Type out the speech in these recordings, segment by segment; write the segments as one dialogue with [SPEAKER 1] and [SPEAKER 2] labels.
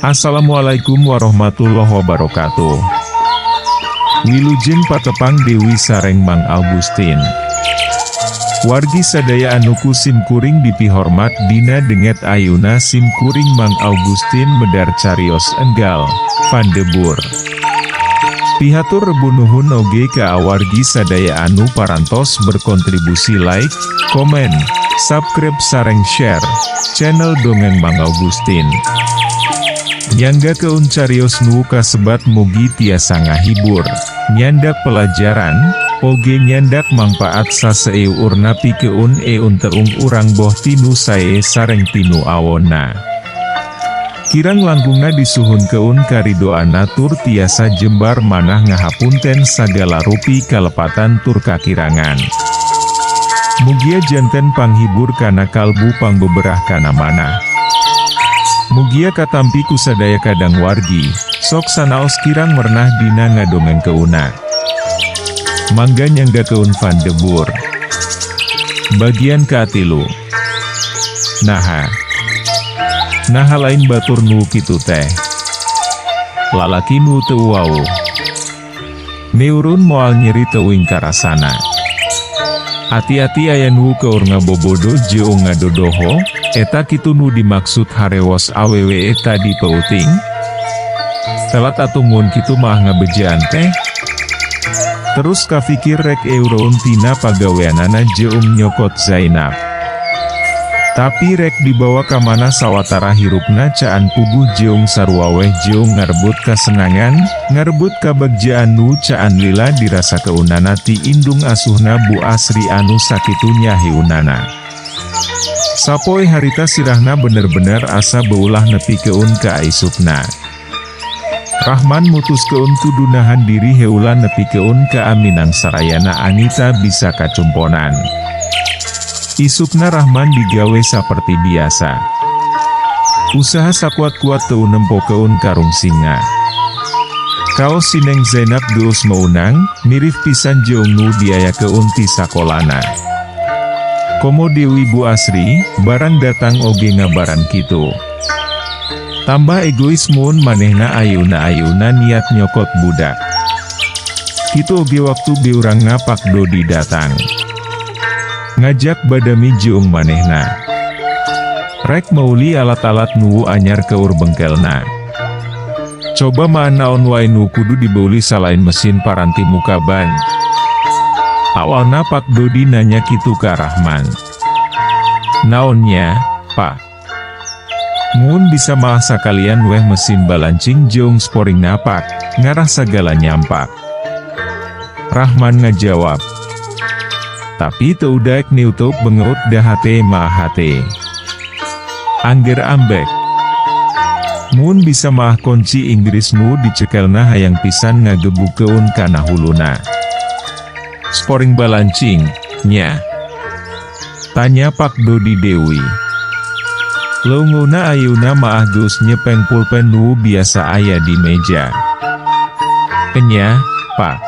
[SPEAKER 1] Assalamualaikum warahmatullahi wabarakatuh. Wilujeng patepang Dewi sareng Mang Augustin. Wargi sadaya anu ku sim kuring dipihormat, dina dinten ayeuna sim kuring Mang Augustin medar carios enggal, Vandebur. Pihatur rebu nuhun oge ka awargi sadaya anu parantos berkontribusi like, komen, subscribe sareng share channel Dongeng Mang Augustin. Nyanggakeun carios nu kasebat mugi tiasa ngahibur, nyandak pelajaran, oge nyandak mangpaat saseueurna pikeun eun-teung urang boh tinu sae sareng tinu awonna. Kirang langkungna disuhunkeun karidoanna tur tiasa jembar manah ngahapunten sagala rupi kalepatan tur kakirangan. Mugia janten panghibur kana kalbu, pangbeberah kana manah. Mugia katampi ku sadaya kadang wargi, sok sanaos kirang mernah dina ngadongengkeunna. Mangga nyanggakeun Vandebur. Bagian katilu. Naha. Naha lain batur nu kitu teh? Lalaki nu teu wawuh. Miurun moal nyeri teuing karasana. Ati-ati aya nu keur ngabobodo jeung ngadodoho, eta kitu nu dimaksud harewos awewe tadi peuting? Telat atuh mun kitu mah ngabejaan teh. Terus kafikir rek eureun tina pagaweanana jeung nyokot Zainab. Tapi rek dibawa kamana sawatara hirupna caan puguh jeung sarua weh jeung ngarebut kasenangan, ngarebut kabagjaan nu caan lila dirasa keunana ti indung asuhna Bu Asri anu sakitu nyahiunana. Sapoe harita sirahna bener-bener asa beulah nepikeun ka isukna. Rahman mutuskeun kudu nahan diri heula nepikeun ka Aminang sarayana Anita bisa kacumponan. Isukna Rahman digawe saperti biasa. Usaha sakuat-kuat teu nempokeun karungsinga. Kaos si Neng Zainab geus meunang, mirip pisan jeung nu diayakeun ti sakolana. Komo Dewi Bu Asri, barang datang oge ngabaran kitu. Tambah egois mun manehna ayeuna-ayeuna niat nyokot budak. Kitu oge waktu beurangna Pak Dodi datang. Ngajak badami jeung manehna. Rek meuli alat-alat nu anyar keur bengkelna. Coba mah naon wae nu kudu dibeuli salain mesin paranti muka ban? Awalna Pak Dodi nanya kitu ka Rahman. Naonnya, Pak? Mun bisa mah sakalian weh mesin balancing jeung sporing napak, ngarah sagala nyampak. Rahman ngajawab. Tapi teu daek niutup bengeut da hate mah hate. Angger ambek. Mun bisa mah kunci Inggris nu dicekelna hayang pisan ngagebukeun kana huluna. Sporing balancing, nya? Tanya Pak Dodi Dewi. Leungeunna ayeuna maah geus nyepeng pulpen nu biasa aya di meja. Enya, Pak.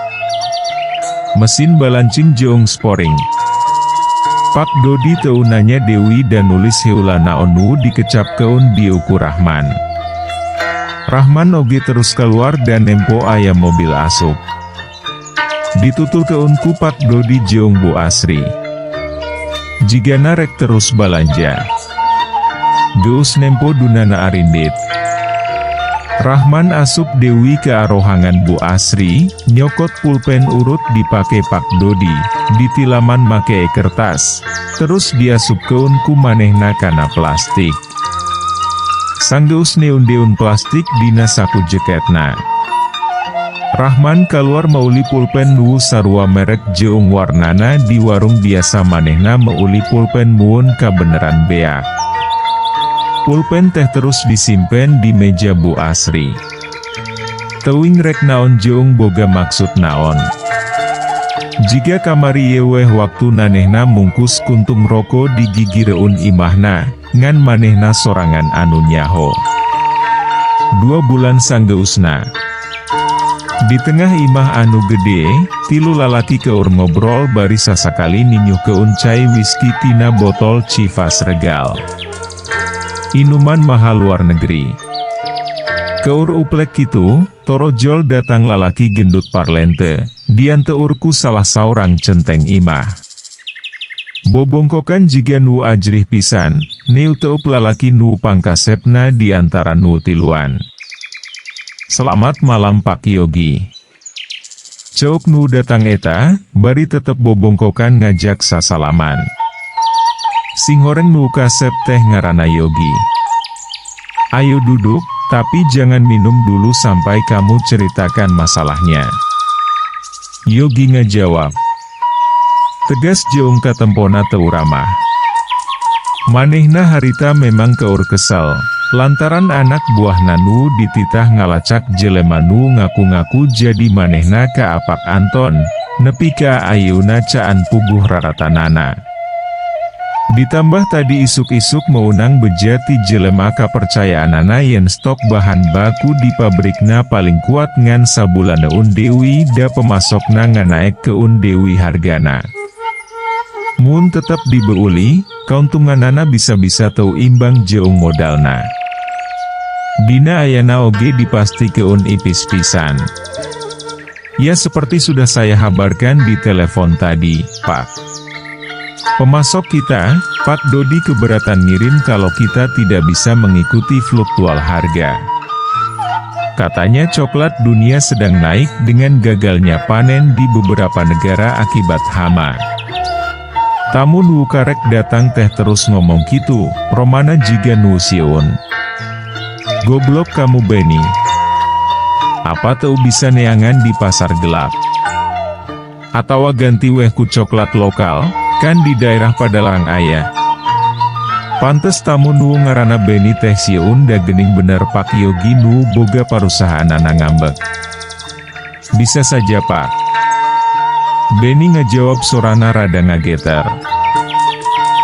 [SPEAKER 1] Mesin balancing jeung sporing. Pak Dodi teu nanya Dewi dan nulis heula naon nu dikecapkeun dieu ku Rahman. Rahman oge terus keluar dan nempo aya mobil asup. Dituturkeun ku Pak Dodi jeung Bu Asri. Jigana rek terus balanja. Geus nempo dunana arindit. Rahman asup Dewi ke arohangan Bu Asri, nyokot pulpen urut dipake Pak Dodi, ditilaman make kertas, terus diasupkeun ku manehna kana plastik. Sanggeus neun-deun plastik dina saku jeketna. Rahman kaluar meuli pulpen nu sarua merek jeung warnana di warung biasa manehna meuli pulpen mun kabeneran beak. Pulpen teh terus disimpen di meja Bu Asri. Teuing rek naon jeung boga maksud naon. Jiga kamari ye weh waktu manehna mungkus kuntung roko di gigireun imahna, ngan manehna sorangan anu nyaho. 2 bulan sanggeusna. Di tengah imah anu gede, tilu lalaki keur ngobrol bari sasakali ninyuhkeun cai whisky tina botol Chivas Regal. Inuman mahal luar negeri. Keur uplek kitu, torojol datang lalaki gendut parlente, dianteur ku salah saurang centeng imah. Bobongkokan jiga nu ajrih pisan, neuteup lalaki nu pangkasepna di antara nu tiluan. "Selamat malam, Pak Yogi." Ceuk nu datang eta, bari tetep bobongkokan ngajak sasalaman. Singhoreng nu kasep teh ngarana Yogi. "Ayo duduk, tapi jangan minum dulu sampai kamu ceritakan masalahnya." Yogi ngajawab. Tegas jeung katempona teu ramah. Manehna harita memang keur kesel, lantaran anak buah nu dititah ngalacak jelema nu ngaku-ngaku jadi manehna ka apak Anton, nepi ka ayeuna caan puguh raratanana. Ditambah tadi isuk-isuk meunang beja ti jelema kapercayaanana yen stok bahan baku di pabrikna paling kuat ngan sabulaneun deui da pemasokna nganaekkeun deui hargana. Mun tetep dibeuli, kauntunganana bisa-bisa teu imbang jeung modalna. Dina ayana oge dipastikeun ipis pisan. "Ya, seperti sudah saya habarkan di telepon tadi, Pak. Pemasok kita, Pak Dodi, keberatan ngirim kalau kita tidak bisa mengikuti fluktual harga. Katanya coklat dunia sedang naik dengan gagalnya panen di beberapa negara akibat hama." Tamu nu karek datang teh terus ngomong kitu, romana jiga nu sieun. "Goblok kamu, Benny. Apa teu bisa neangan di pasar gelap? Atawa ganti weh ku coklat lokal, kan di daerah Padalarang aya." Pantes tamu nu ngarana Benny teh sieun, da gening bener Pak Yogi nu boga parusahaanana ngambek. "Bisa saja, Pak." Benny ngejawab sorana rada ngageter.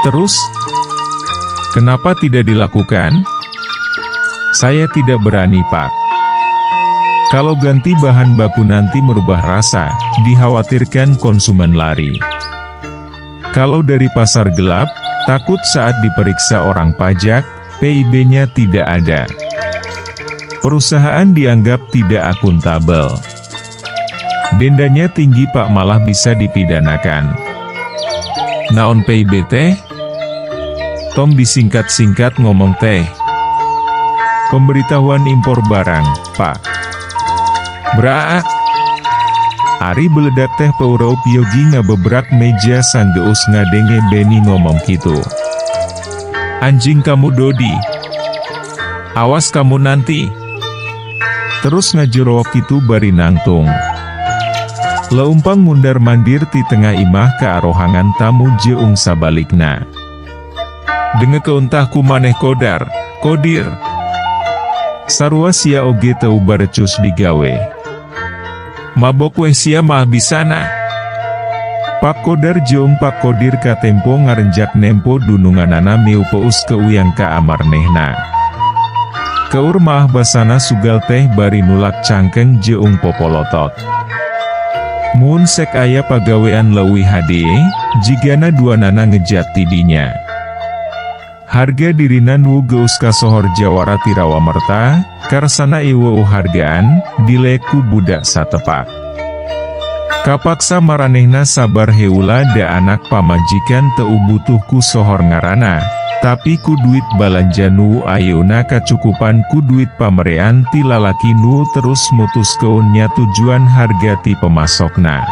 [SPEAKER 1] "Terus? Kenapa tidak dilakukan?" "Saya tidak berani, Pak. Kalau ganti bahan baku nanti merubah rasa, dikhawatirkan konsumen lari. Kalau dari pasar gelap, takut saat diperiksa orang pajak, PIB-nya tidak ada. Perusahaan dianggap tidak akuntabel. Dendanya tinggi, Pak, malah bisa dipidanakan." "Naon PIB teh? Tong disingkat-singkat ngomong teh." "Pemberitahuan impor barang, Pak." "Braa! Ari beledak teh," peureup Yogi ngabebrak meja sanggeus ngadenge Benny ngomong kitu. "Anjing kamu, Dodi. Awas kamu nanti." Terus ngajorowok kitu bari nangtung. Leumpang mundar mandir ti tengah imah ke arohangan tamu jeung sabalikna. "Dengekeun tah ku maneh, Kodar, Kodir. Sarua sia oge teu barecus digawe. Mabok weh sia mah bisana." Pak Kodar jeung Pak Kodir katempo ngarenjak nempo dununganana miu peus keuyang ka amarnehna. Keur maah basana sugal teh bari nulak cangkeng jeung popolotot. Mun sek aya pagawean leuwih hade, jigana duanana ngejat tidinya. Harga dirina nu geus kasohor jawara ti Rawamerta, karsana euweuh hargaan, dileek ku budak satepak. Kapaksa maranehna sabar heula da anak pamajikan teu butuh ku sohor ngaranna, tapi ku duit balanja nu ayeuna kacukupan ku duit pamerean ti lalaki nu terus mutuskeun nyatujuan harga ti pemasokna.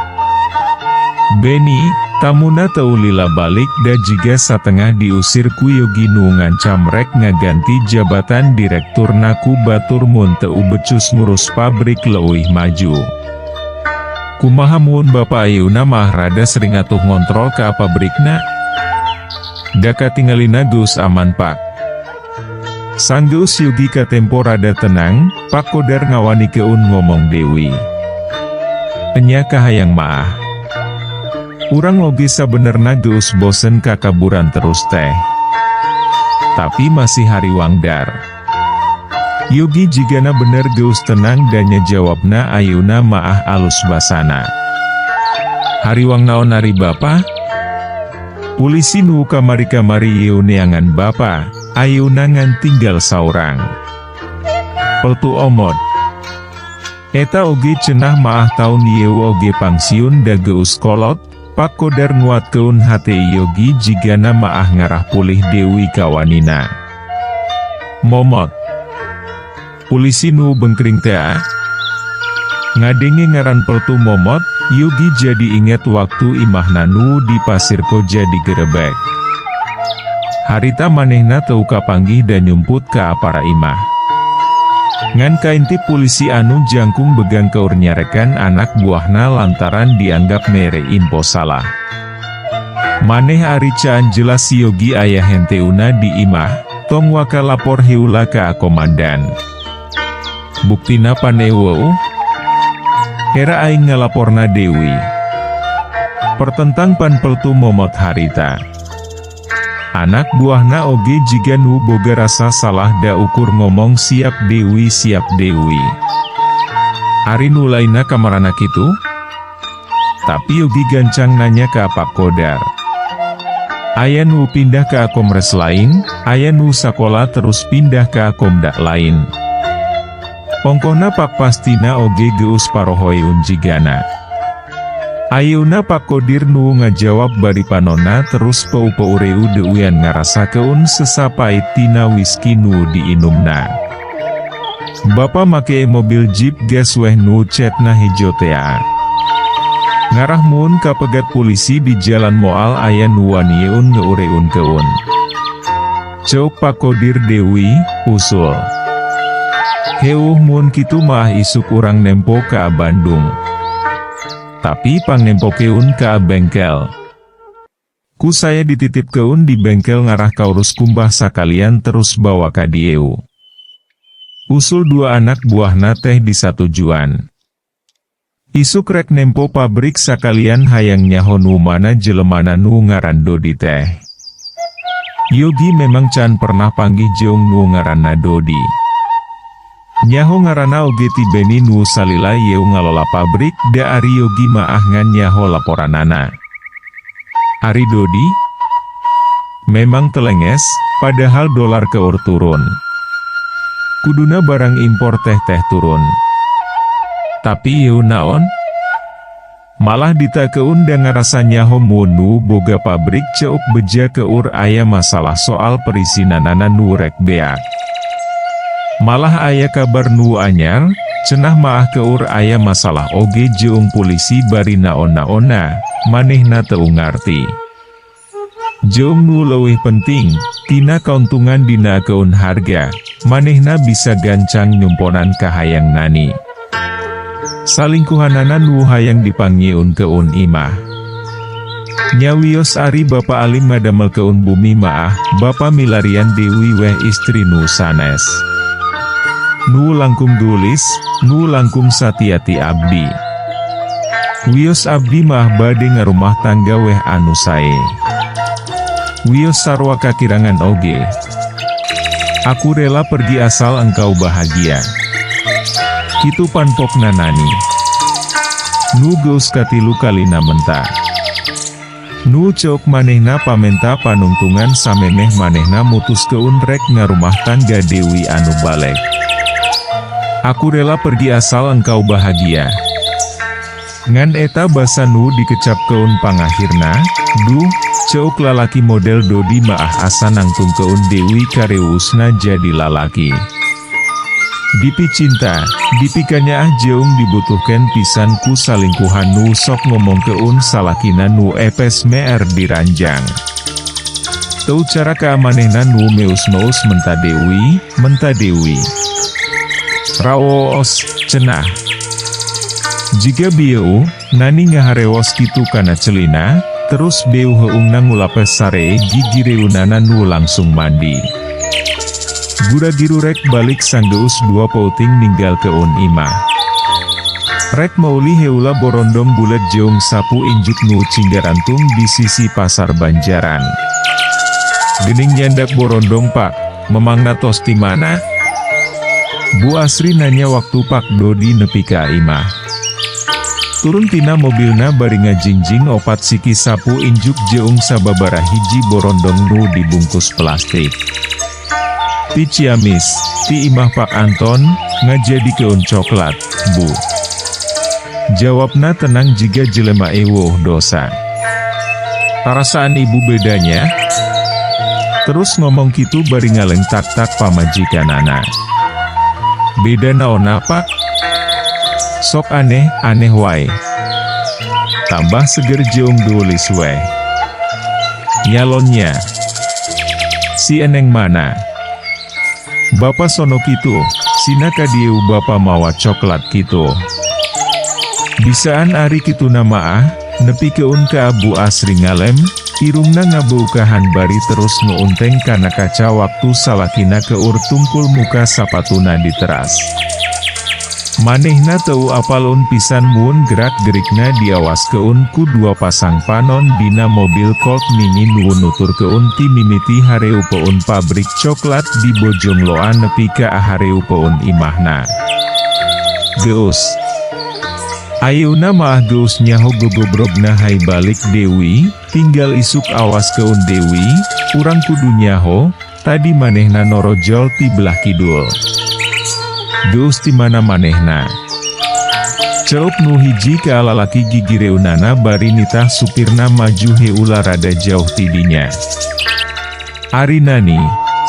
[SPEAKER 1] Benny, tamuna teu lila balik da jiga satengah diusir ku Yogi nu ngancam rek ngaganti jabatan direkturna ku batur mun teu becus ngurus pabrik leuwih maju. Kumaha mun Bapa ayeuna mah rada sering atuh ngontrol ka pabrikna? Da katingalina geus aman, Pak. Sanggeus Yogi katempo rada tenang, Pak Kodar ngawanikeun ngomong Dewi. Enya kahayang maah. Urang oge sabenerna geus bosen kakaburan terus teh. Tapi masih hariwang dar. Yogi jigana bener geus tenang dan jawabna ayeuna maah alus basana. Hariwang naon ari Bapa? Polisi nu kamari-kamari ieu neangan Bapa, ayeuna ngan tinggal saurang. Peltu Omot. Eta oge cenah maah taun ieu oge pangsiun da geus kolot, Pak Kodar nguatkeun hate Yogi jigana maah ngarah pulih Dewi kawanina. Momot. Polisi nu bengkring tea. Ngadenge ngaran Peltu Momot, Yogi jadi inget waktu imahna nu di Pasir Koja digerebek. Harita manehna teu kapanggih dan nyumput ka apara imah. Ngan kaintip polisi anu jangkung begang keur nyarekan anak buahna lantaran dianggap mere info salah. Maneh ari caan jelas si Yogi aya henteuna di imah, tong waka lapor heula ka komandan. Buktina pan euweuh? Era aing ngalaporna Dewi. Pertentang pan Peltu Momot harita. Anak buahna oge jiga nu boga rasa salah da ukur ngomong siap Dewi, siap Dewi. Ari nu lainna kamarana kitu? Tapi Yogi gancang nanya ke Pak Kodar. Aya nu pindah ke komres lain, aya nu sakola terus pindah ke komdak lain. Ongkohna Pak pastina oge geus parohoeun jigana. Ayeuna Pak Kodir nu ngajawab bari panonna terus peu-peureu deuean ngarasakeun sesa pait tina whisky nu diinumna. Bapa make mobil jeep gas weh nu cetna hejo tea. Ngarah mun kapegat polisi di jalan moal aya nu wanieun ngeureunkeun. Ceuk Pak Kodir Dewi, usul. Heuh, mun kitu mah isuk urang nempo ka Bandung. Tapi pang nempokeun ka bengkel. Ku saya dititipkeun di bengkel ngarah kaurus kumbah sakalian terus bawa ka dieu. Usul dua anak buahna teh disatujuan. Isuk rek nempo pabrik sakalian hayang nyaho nu mana jelemana nu ngaran Dodi teh. Yogi memang can pernah panggih jeung nu ngaranna Dodi. Nyaho ngaranna oge ti Beni nu salila yeu ngalola pabrik, da ari Yogi maah ngan nyaho laporanana. Ari Dodi? Memang telenges, padahal dolar keur turun. Kuduna barang impor teh-teh turun. Tapi ieu naon? Malah ditakeun da ngarasa nyaho mun nu boga pabrik ceuk beja keur aya masalah soal perizinanana nu rek beak. Malah aya kabar nu anyar, cenah maah keur aya masalah oge jeung polisi bari naon-naonna, manehna teu ngarti. Jeung nu leuwih penting, tina kauntungan dinakeun harga, manehna bisa gancang nyumponan kahayang Nani. Salingkuhanana nu hayang dipangnyieunkeun imah. Nyawios ari Bapa Alim ngadamelkeun bumi maah, Bapa milarian Dewi weh istri nu sanes. Nu langkung geulis, nu langkung satia ti abdi. Wios abdi mah bade ngarumah tangga weh anu sae. Wios sarwa kakirangan oge. Aku rela pergi asal engkau bahagia. Kitu panpokna Nani. Nu geus katilu kalina menta. Nu ceuk manehna pamenta panungtungan samemeh manehna mutuskeun rek ngarumah tangga Dewi anu balek. Aku rela pergi asal engkau bahagia. Ngan eta basa nu dikecapkeun pangakhirna, duh, ceuk lalaki model Dodi maah asa nangtungkeun Dewi kareuusna jadi lalaki. Dipicinta, dipikanyaah jeung dibutuhkeun pisan ku salingkuhan nu sok ngomongkeun salakina nu epes meer diranjang. Teu cara ka manehna nu meus-meus menta Dewi, menta Dewi. Raos, cenah. Jiga bieu, Nani ngaharewos kitu kana celina, terus beu heungna ngulapes saree gigireunana nu langsung mandi. Gura-giru rek balik sanggeus dua peuting ninggalkeun imah. Rek meuli heula borondong bulet jeung sapu injuk nu cinggarantung di sisi pasar Banjaran. "Gening nyandak borondong, Pak, memangna tos ti mana?" Bu Asri nanya waktu Pak Dodi nepi ka imah. Turun tina mobilna bari ngajingjing opat siki sapu injuk jeung sababara hiji borondong nu dibungkus plastik. "Ti Ciamis, ti imah Pak Anton, ngajadikeun coklat, Bu." Jawabna tenang jiga jelema ewuh dosa. "Perasaan ibu bedanya?" Terus ngomong kitu bari ngaleng tak-tak pamajikanana. "Beda naonna, Pak? Sok aneh, aneh wae. Tambah seger jeung geulis weh." "Nyalonnya. Si Eneng mana?" "Bapak sono kitu, sina kadieu bapak mawa coklat kitu." "Bisaan ari kituna maah," nepikeun ka Bu Asri ngalem, irungna ngabeukahan bari terus ngeunteng kana kaca waktu salakina keur tungkul muka sapatuna di teras. Manehna teu apaleun pisan mun gerak-gerikna diawaskeun ku dua pasang panon dina mobil Colt Mini nu nuturkeun ti mimiti hareupeun pabrik coklat di Bojongloa nepi ka hareupeun imahna. Geus. Ayeuna maah geus nyaho gogobrogna, hay balik Dewi, tinggal isuk awaskeun Dewi, urang kudu nyaho, tadi manehna norojol ti belah kidul. "Geus ti mana manehna?" Ceuk nu hiji ka lalaki gigireunana bari nitah supirna maju heula rada jauh tidinya. Ari Nani,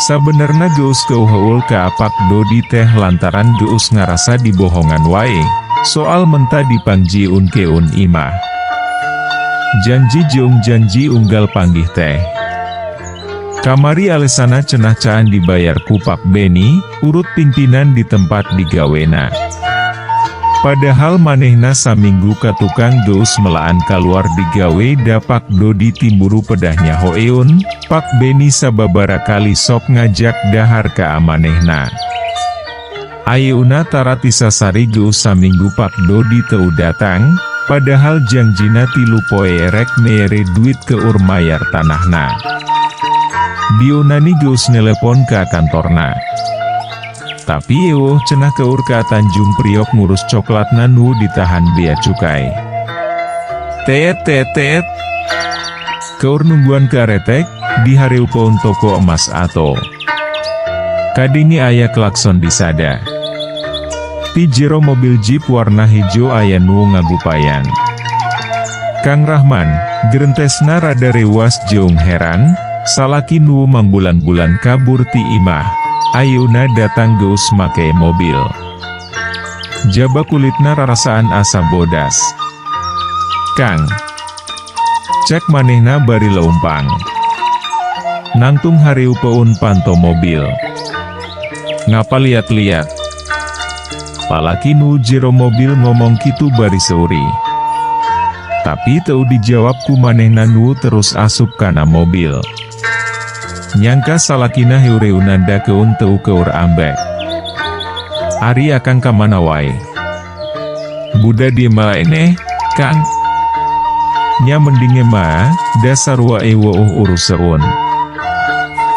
[SPEAKER 1] sabenerna geus keuheul ka Pak Dodi teh lantaran geus ngarasa dibohongan wae, soal menta dipangjiunkeun imah. Janji jeung janji unggal panggih teh. Kamari alesana cenah caan dibayar ku Pak Beni, urut pimpinan di tempat digawena. Padahal manehna saminggu ka tukang geus melaan kaluar digawe da Pak Dodi timburu pedah nyahoeun, Pak Beni sababara kali sok ngajak dahar ka manehna. Ayeuna tara tisasari geus saminggu Pak Dodi teu datang, padahal jangjina 3 poe rek mere duit keur mayar tanahna. Dieu Nani geus nelepon ka kantorna. Tapi ewuh cenah keur ka Tanjung Priok ngurus coklatna nu ditahan bea cukai. Teet teet teet. Keur nungguan karetek, di hareupeun toko emas Ato. Kadenge aya klakson disada. Ti jero mobil jeep warna hijau aya nu ngagupayan. "Kang Rahman," gerentesna rada rewas jeung heran, salaki nu mangbulan-bulan kabur ti imah, ayeuna datang geus make mobil. Jaba kulitna rarasaan asa bodas. "Kang." Cek manehna bari leumpang. Nangtung hareupeun panto mobil. "Ngapa liat-liat?" Palaki nu jero mobil ngomong kitu bari seuri. Tapi teu dijawab ku manehna nu terus asup kana mobil. Nyangka salakina heureunan dakeun teu keur ambek. "Ari akang kamana wae? Buda di maeneh, Kang." "Nya mending mah, da sarua eweuh uruseun."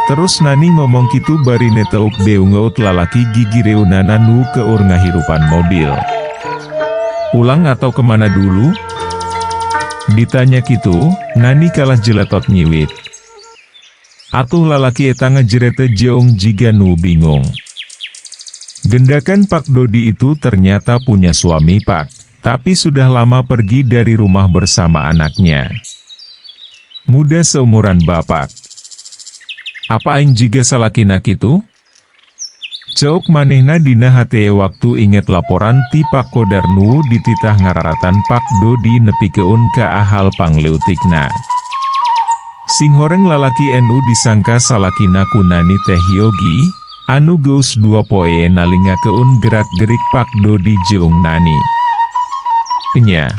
[SPEAKER 1] Terus Nani ngomong kitu bari neteuk beungeut lalaki gigireunana nu keur ngahirupan mobil. "Pulang atau kemana dulu?" Ditanya kitu, Nani kalah jeletot nyiwit. Atuh lalaki eta ngajerete jeung jiga nu bingung. "Gendakan Pak Dodi itu ternyata punya suami, Pak, tapi sudah lama pergi dari rumah bersama anaknya. Muda seumuran Bapak." "Apa aing jiga salakina kitu?" Ceuk manehna dina hate waktu inget laporan ti Pak Kodar nu dititah ngararatan Pak Dodi nepikeun ka ahal pangleutikna. Singhoreng lalaki nu disangka salakina ku Nani teh Yogi, anu geus 2 poe nalingakeun gerak-gerik Pak Dodi jeung Nani. Enya.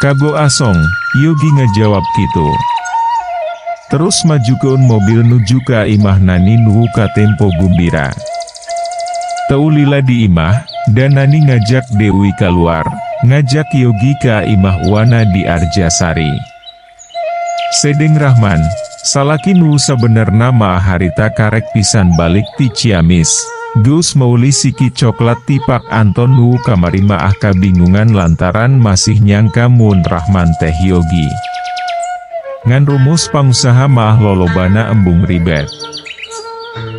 [SPEAKER 1] Kagok asong, Yogi ngajawab kitu. Terus majukeun mobil nuju ka imah Nani nu katempo gumbira. Teu lila di imah, dan Nani ngajak Dewi keluar, ngajak Yogi ka imah Wana di Arjasari. Sedeng Rahman, salaki nu sabenerna mah harita karek pisan balik ti Ciamis, geus meuli siki coklat ti Pak Anton nu kamari maah kabingungan lantaran masih nyangka mun Rahman teh Yogi. Ngan rumus pangusaha maah lolobana embung ribet.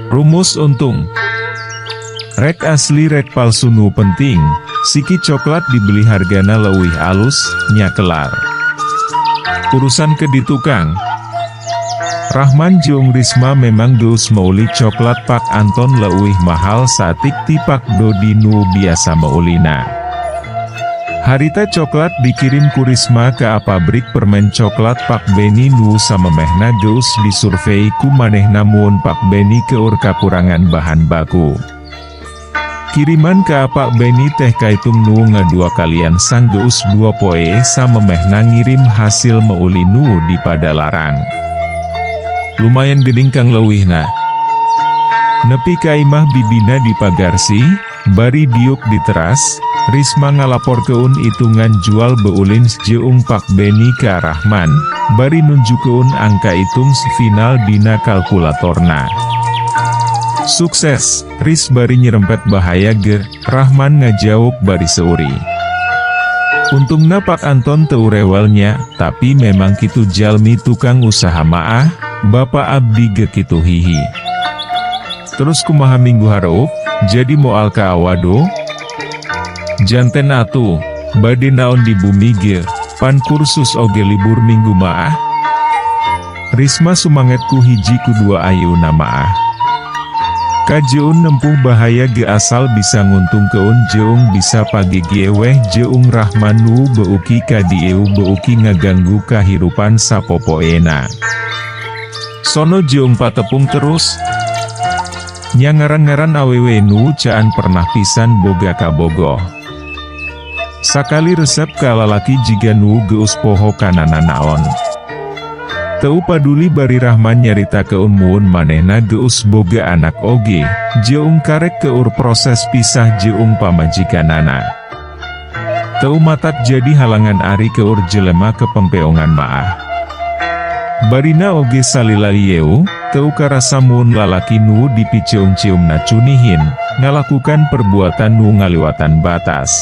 [SPEAKER 1] Rumus untung. Rek asli rek palsu nu penting, siki coklat dibeli hargana leuwih alus, nya kelar. Urusan ke di tukang. Rahman jeung Risma memang geus meuli coklat Pak Anton leuwih mahal saeutik ti Pak Dodi nu biasa meulina. Harita coklat dikirim ku Risma ke pabrik permen coklat Pak Beni nu samemehna geus disurvei ku manehna mun Pak Beni keur kakurangan bahan baku. Kiriman ke Pak Beni teh kaitung nu ngadua kalian sanggeus 2 poe samemehna ngirim hasil meuli nu di Padalarang. Lumayan gening kang leuwihna. Nepi ka imah bibina di Pagarsih, bari diuk di teras, Risma ngalaporkeun itungan jual beulin jeung Pak Beni ka Rahman, bari nunjukeun angka itung final dina kalkulatorna. "Sukses, Ris, bari nyerempet bahaya ge," Rahman ngajawab bari seuri. "Untungna Pak Anton teu rewelnya, tapi memang kitu jalmi tukang usaha maah, Bapak abdi ge kitu, hihi. Terus kumaha minggu hareup, jadi moal ka Wado?" "Janten atuh, bade naon di bumi ge, pan kursus oge libur minggu maah." Risma sumanget ku hiji ku dua ayeuna maah. Kajeun nempuh bahaya ge asal bisa nguntungkeun jeung bisa pagegie weh jeung Rahman nu beuki ka dieu beuki ngaganggu kahirupan sapopoena. Sono jeung patepung terus. Nya ngaran-ngaran awewe nu caan pernah pisan boga kabogoh. Sakali resep ka lalaki jiga nu geus poho kana nanaon. Teu paduli bari Rahman nyaritakeun mun manehna geus boga anak oge, jeung karek keur proses pisah jeung pamajikanana. Teu matak jadi halangan ari keur jelema kepempeongan maah. Barina oge salila ieu, teu karasa mun lalaki nu dipiceum-ciumna cunihin, ngalakukan perbuatan nu ngaliwatan batas.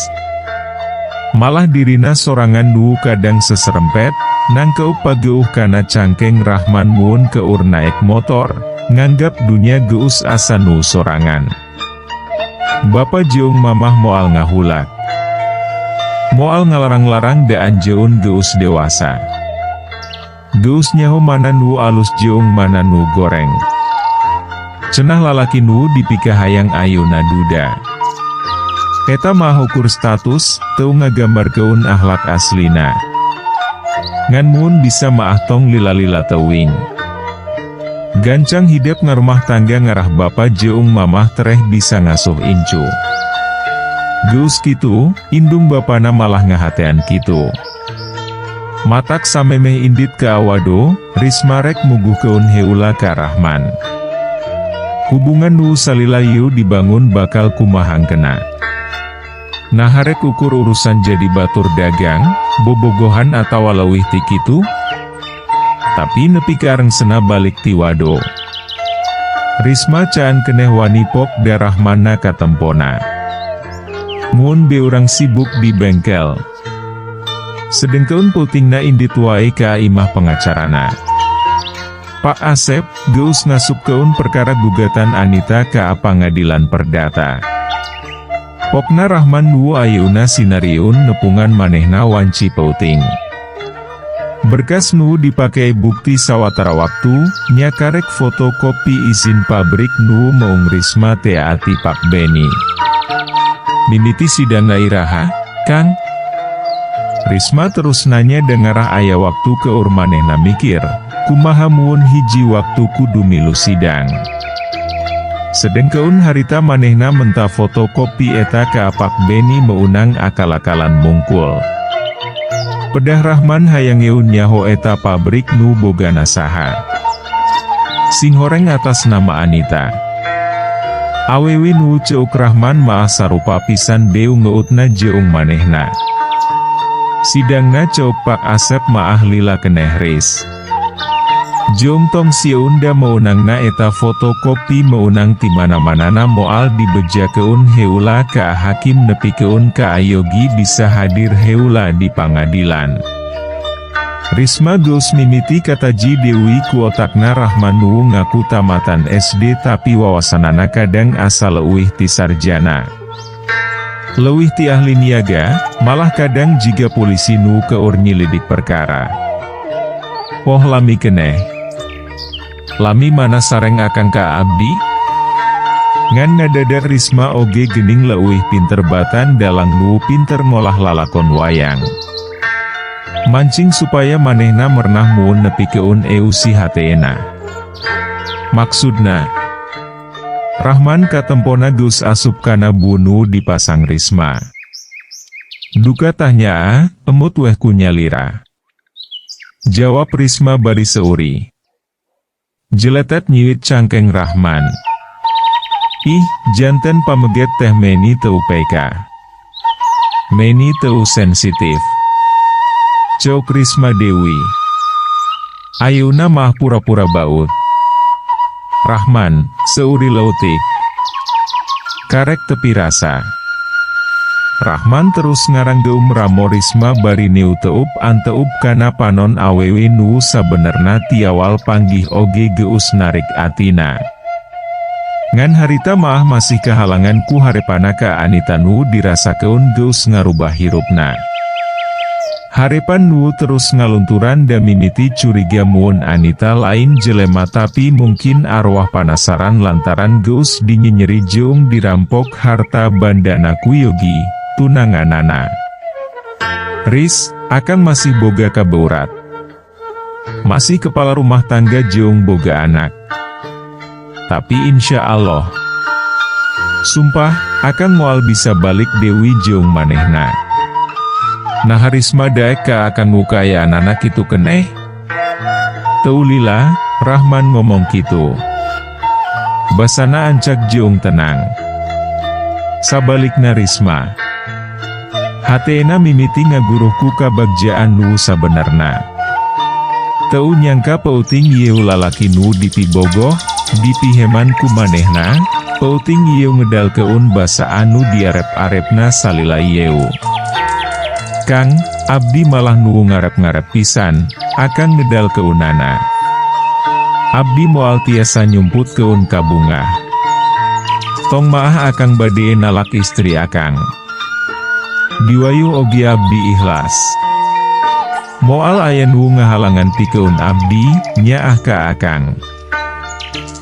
[SPEAKER 1] Malah dirina sorangan nu kadang seserempet, nangkeup pageuh kana cangkeng Rahman mun keur naek motor, nganggap dunya geus asa nu sorangan. Bapa jeung mamah moal ngahulak. Moal ngalarang-larang da anjeun geus dewasa. Geus nyaho mana nu alus jeung mana nu goreng. Cenah lalaki nu dipikahayang ayeuna duda. Eta mah ukur status, teu ngagambarkeun akhlak aslina. Ngan mun bisa maah tong lila-lila teuing. Gancang hidep ngarumah tangga ngarah bapa jeung mamah tereh bisa ngasuh incu. Geus kitu, indung bapana malah ngahatean kitu. Matak samemeh indit ka Wado, Risma rek muguhkeun heula ka Rahman. Hubungan nu salila ieu dibangun bakal kumaha kena. Naha rek ukur urusan jadi batur dagang, bobogohan atawa leuwih ti kitu? Tapi nepi ka arengsena balik ti Wado. Risma caan keneh wani pok da Rahmanna katempona. Mun beurang sibuk di bengkel. Sedengkeun peutingna indit wae ka imah pengacarana. Pak Asep, geus ngasupkeun perkara gugatan Anita ka pangadilan perdata. Pokna Rahman nu ayeuna sinariun nepungan manehna wanci peuting. Berkas nu dipake bukti sawatara waktu, nya karek fotokopi izin pabrik nu meung Risma tea ti Pak Beni. "Mimiti sidangna iraha, Kang?" Risma terus nanya da ngarah aya waktu keur manehna mikir, kumaha mun hiji waktu kudu milu sidang. Sedengkeun harita manehna menta fotokopi eta ka Pak Beni meunang akal-akalan mungkul. Pedah Rahman hayang eun nyaho eta pabrik nu bogana saha. Singhoreng atas nama Anita. Awewe nu ceuk Rahman maah sarupa pisan beungeutna jeung manehna. Sidangna ceuk Pak Asep maah lila keneh, Ris. Jeung tong sieun da meunangna eta fotokopi meunang ti mana-manana moal dibejakeun heula ka hakim nepikeun ka Yogi bisa hadir heula di pangadilan. Risma geus mimiti kataji Dewi ku otakna Rahman nu ngaku tamatan SD tapi wawasanana kadang asa leuwih ti sarjana. Leuwih ti ahli niaga, malah kadang jiga polisi nu keur nyilidik perkara. Poh lami keneh. Lami mana sareng akang ka abdi? Ngan ngadadak Risma oge gening leuwih pinter batan dalang nu pinter ngolah lalakon wayang. Mancing supaya manehna merenah muun nepikeun eusi hatena. Maksudna, Rahman katempona geus asup kana bunu dipasang Risma. Duka tah nyaa, emut weh ku nyalira. Jawab Risma bari seuri. Jeletet nyiwit cangkeng Rahman. Ih, janten pameget teh meni teu peka. Meni teu sensitif. Ceuk Risma Dewi. Ayeuna mah pura-pura baut. Rahman, seuri leutik. Karek tepi rasa. Rahman terus ngaranggeum ramo Risma bari niuteup anteup kana panon awewe nu sabenerna ti awal panggih oge geus narik atina. Ngan harita maah masih kehalangan ku harepana ka Anita nu dirasakeun geus ngarubah hirupna. Harepan nu terus ngalunturan da mimiti curiga muun Anita lain jelema tapi mungkin arwah panasaran lantaran geus dinyenyeri jeung dirampok harta bandana ku Yogi, tunanganana. Ris, akang masih boga kabeurat. Masih kepala rumah tangga jeung boga anak. Tapi insya Allah. Sumpah, akang moal bisa balik deui jeung manehna. Nah, Risma daek ka akang anak kitu keneh? Teu lila, Rahman ngomong kitu. Basana ancak jeung tenang. Sabalikna Risma. Hatena mimiti ngaguruh ku kabagjaan nu sabenerna. Teu nyangka peuting ieu lalaki nu dipibogoh, dipiheman ku manehna, peuting ieu ngedalkeun basa anu diarep-arepna salila ieu. Kang, abdi malah nu ngarep-ngarep pisan, akang ngedalkeunana. Abdi moal tiasa nyumputkeun kabungah. Tong maah akang bade nalak istri akang. Diwayuh oge abdi ikhlas. Moal aya nu ngahalangan pikeun abdi, nyaah ka akang.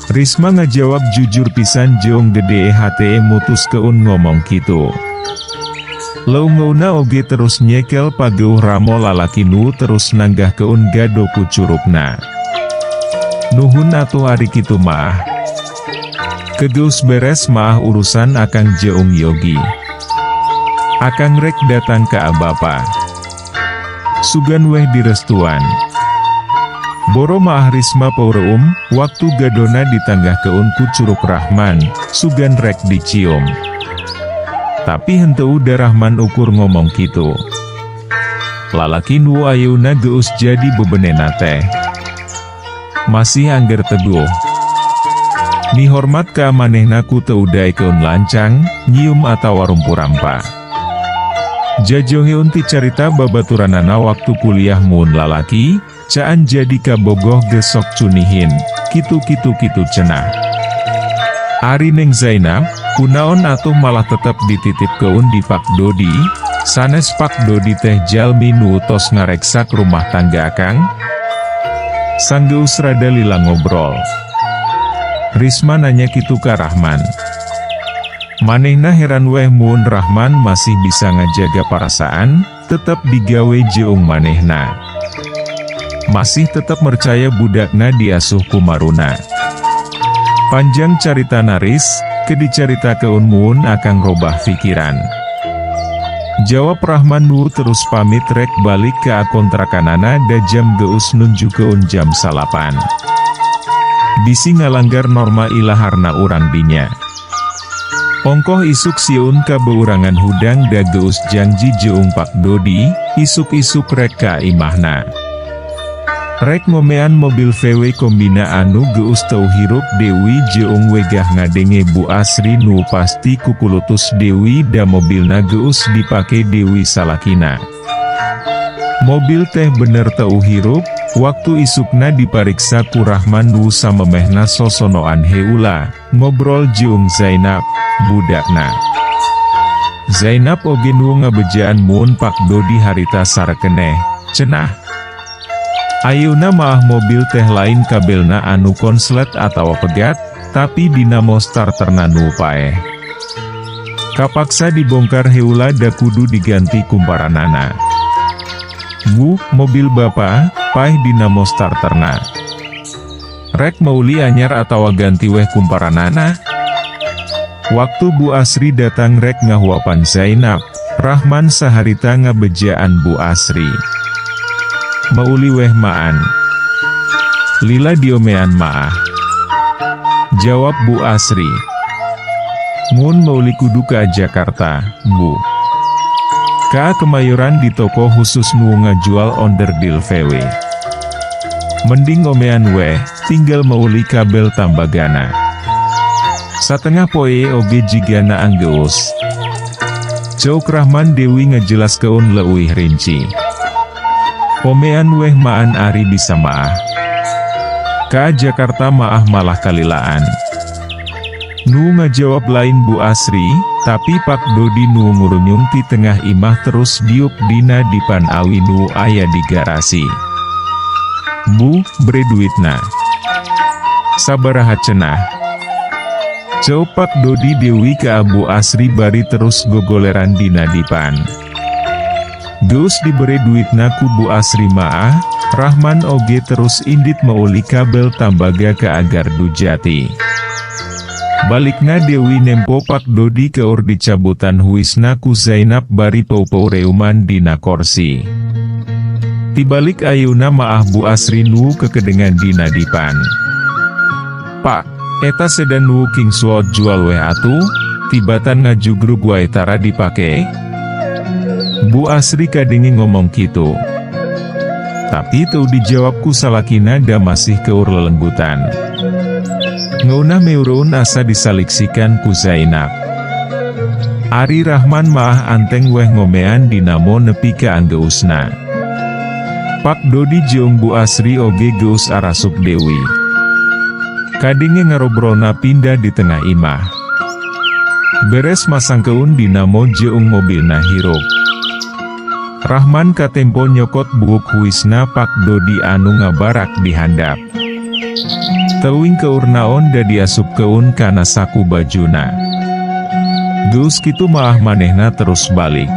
[SPEAKER 1] Risma ngajawab jujur pisan jeung gede hate mutuskeun ngomong kitu. Leungeunna oge terus nyekel pageuh ramo lalaki nu terus nanggahkeun gado ku curugna. Nuhun atuh ari kitu mah. Kegeus beres maah urusan akang jeung Yogi. Akang rek datang ka bapa. Sugan weh direstuan. Boro maah Risma paureum, waktu gadona ditanggahkeun ku curug Rahman, sugan rek dicium. Tapi henteu da Rahman ukur ngomong kitu. Lalaki nu ayeuna geus jadi bebenena teh. Masih angger teguh. Mihormat ka manehna ku teu daekeun lancang, nyium atawa rumpu-rampa. Jajoheun ti carita babaturanana waktu kuliah mun lalaki, caan jadi kabogoh ge sok cunihin, kitu-kitu kitu cenah. Ari Neng Zainab, kunaon atuh malah tetep dititipkeun di Pak Dodi, sanes Pak Dodi teh jalmi nu tos ngareksak rumah tangga akang? Sanggeus rada lila ngobrol. Risma nanya kitu ka Rahman. Manehna heran weh mun Rahman masih bisa ngajaga perasaan, tetep digawe jeung manehna. Masih tetep percaya budakna diasuh ku maruna. Panjang carita naris, ke dicaritakeun mun akang robah pikiran. Jawab Rahman nu terus pamit rek balik ka kontrakanana da jam geus nunjukeun jam 9. Bisi ngalanggar norma ilaharna urang dinya. Ongkoh isuk sieun kabeurangan hudang da geus janji jeung Pak Dodi, isuk-isuk rek ka imahna. Rek ngomean mobil VW Kombina anu geus teu hirup. Dewi jeung wegah ngadenge Bu Asri nu pasti kukulutus Dewi da mobilna geus dipake Dewi salakina. Mobil teh bener teu hirup, waktu isukna dipariksa ku Rahman nu samemehna sosonoan heula, ngobrol jeung Zainab, budakna. Zainab oge nu ngabejaan mun Pak Dodi harita sarakeneh, cenah. Ayeuna maah mobil teh lain kabelna anu konslet atawa pegat, tapi dinamo starterna nu paeh. Kapaksa dibongkar heula da kudu diganti kumparanana. "Bu, mobil Bapak, paeh dinamo starterna. Rek mauli anyar atawa ganti weh kumparanana?" Waktu Bu Asri datang rek ngahuapan Zainab, Rahman saharita ngabejaan Bu Asri. "Mauli weh, maan. Lila diomean maah," jawab Bu Asri. "Mun mauli kudu ke Jakarta, Bu. Ka Kemayoran di toko khusus nu ngajual onderdil VW. Mending ngomean weh, tinggal mauli kabel tambagana. Satengah poe oge jigana anggeus." Ceuk Rahman Dewi ngejelaskeun leuwih rinci. "Omean weh, maan, ari bisa maah. Ka Jakarta maah malah kalilaan." Nu ngajawab lain Bu Asri, tapi Pak Dodi nu ngurunyung ti tengah imah terus diuk dina dipan awi nu aya di garasi. "Bu, bere duitna. Sabaraha cenah?" Ceuk Pak Dodi Dewi ke Bu Asri bari terus gogoleran dina dipan. Geus diberi duitna ku Bu Asri maah, Rahman oge terus indit mauli kabel tambaga ke Gardu Jati. Balikna Dewi nempo Pak Dodi keur dicabutan huisna ku Zainab bari pau-pau reuman dina korsi. Tibalik ayeuna maah Bu Asri nu kekedengan dina dipan. "Pak, eta sedan nu kingsword jual weh atuh, tibatan ngajugrug wae tara dipake." Bu Asri kadenge ngomong kitu. Tapi teu dijawab ku salakina da masih keur lelenggutan. Ngeunah meureun asa disaliksikan ku Zainab. Ari Rahman maah anteng weh ngomean dinamo nepi ka anggeusna. Pak Dodi jeung Bu Asri oge geus arasup Dewi. Kadenge ngarobrolna pindah di tengah imah. Beres masangkeun dinamo jeung mobilna hirup. Rahman katempo nyokot buuk huisna Pak Dodi anu ngabarak di handap. Teuing keur naon da diasupkeun kana saku bajuna. Geus kitu maah manehna terus balik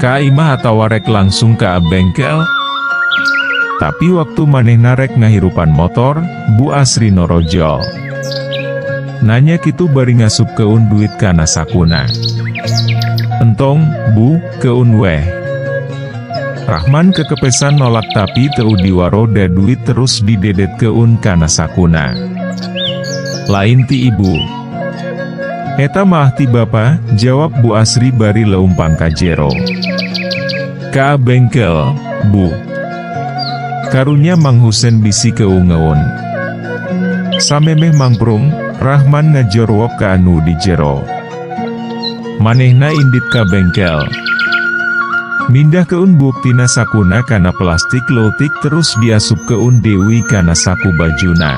[SPEAKER 1] ka imah atawa rek langsung ka bengkel. Tapi waktu manehna rek ngahirupan motor, Bu Asri norojol. Nanya kitu bari ngasupkeun duit kana sakuna. "Entong, Bu, keun weh." Rahman kekepesan nolak tapi teu diwaro da duit terus didedetkeun kana sakuna. "Lain ti ibu. Eta mah ti Bapa," jawab Bu Asri bari leumpang ka jero. "Ka bengkel, Bu. Karunya Mang Husen bisi keungeun." Samemeh mangprung, Rahman ngajorwok ka anu di jero. Manehna indit ka bengkel. Mindahkeun buktina sakuna kana plastik leutik terus diasupkeun Dewi kana saku bajuna.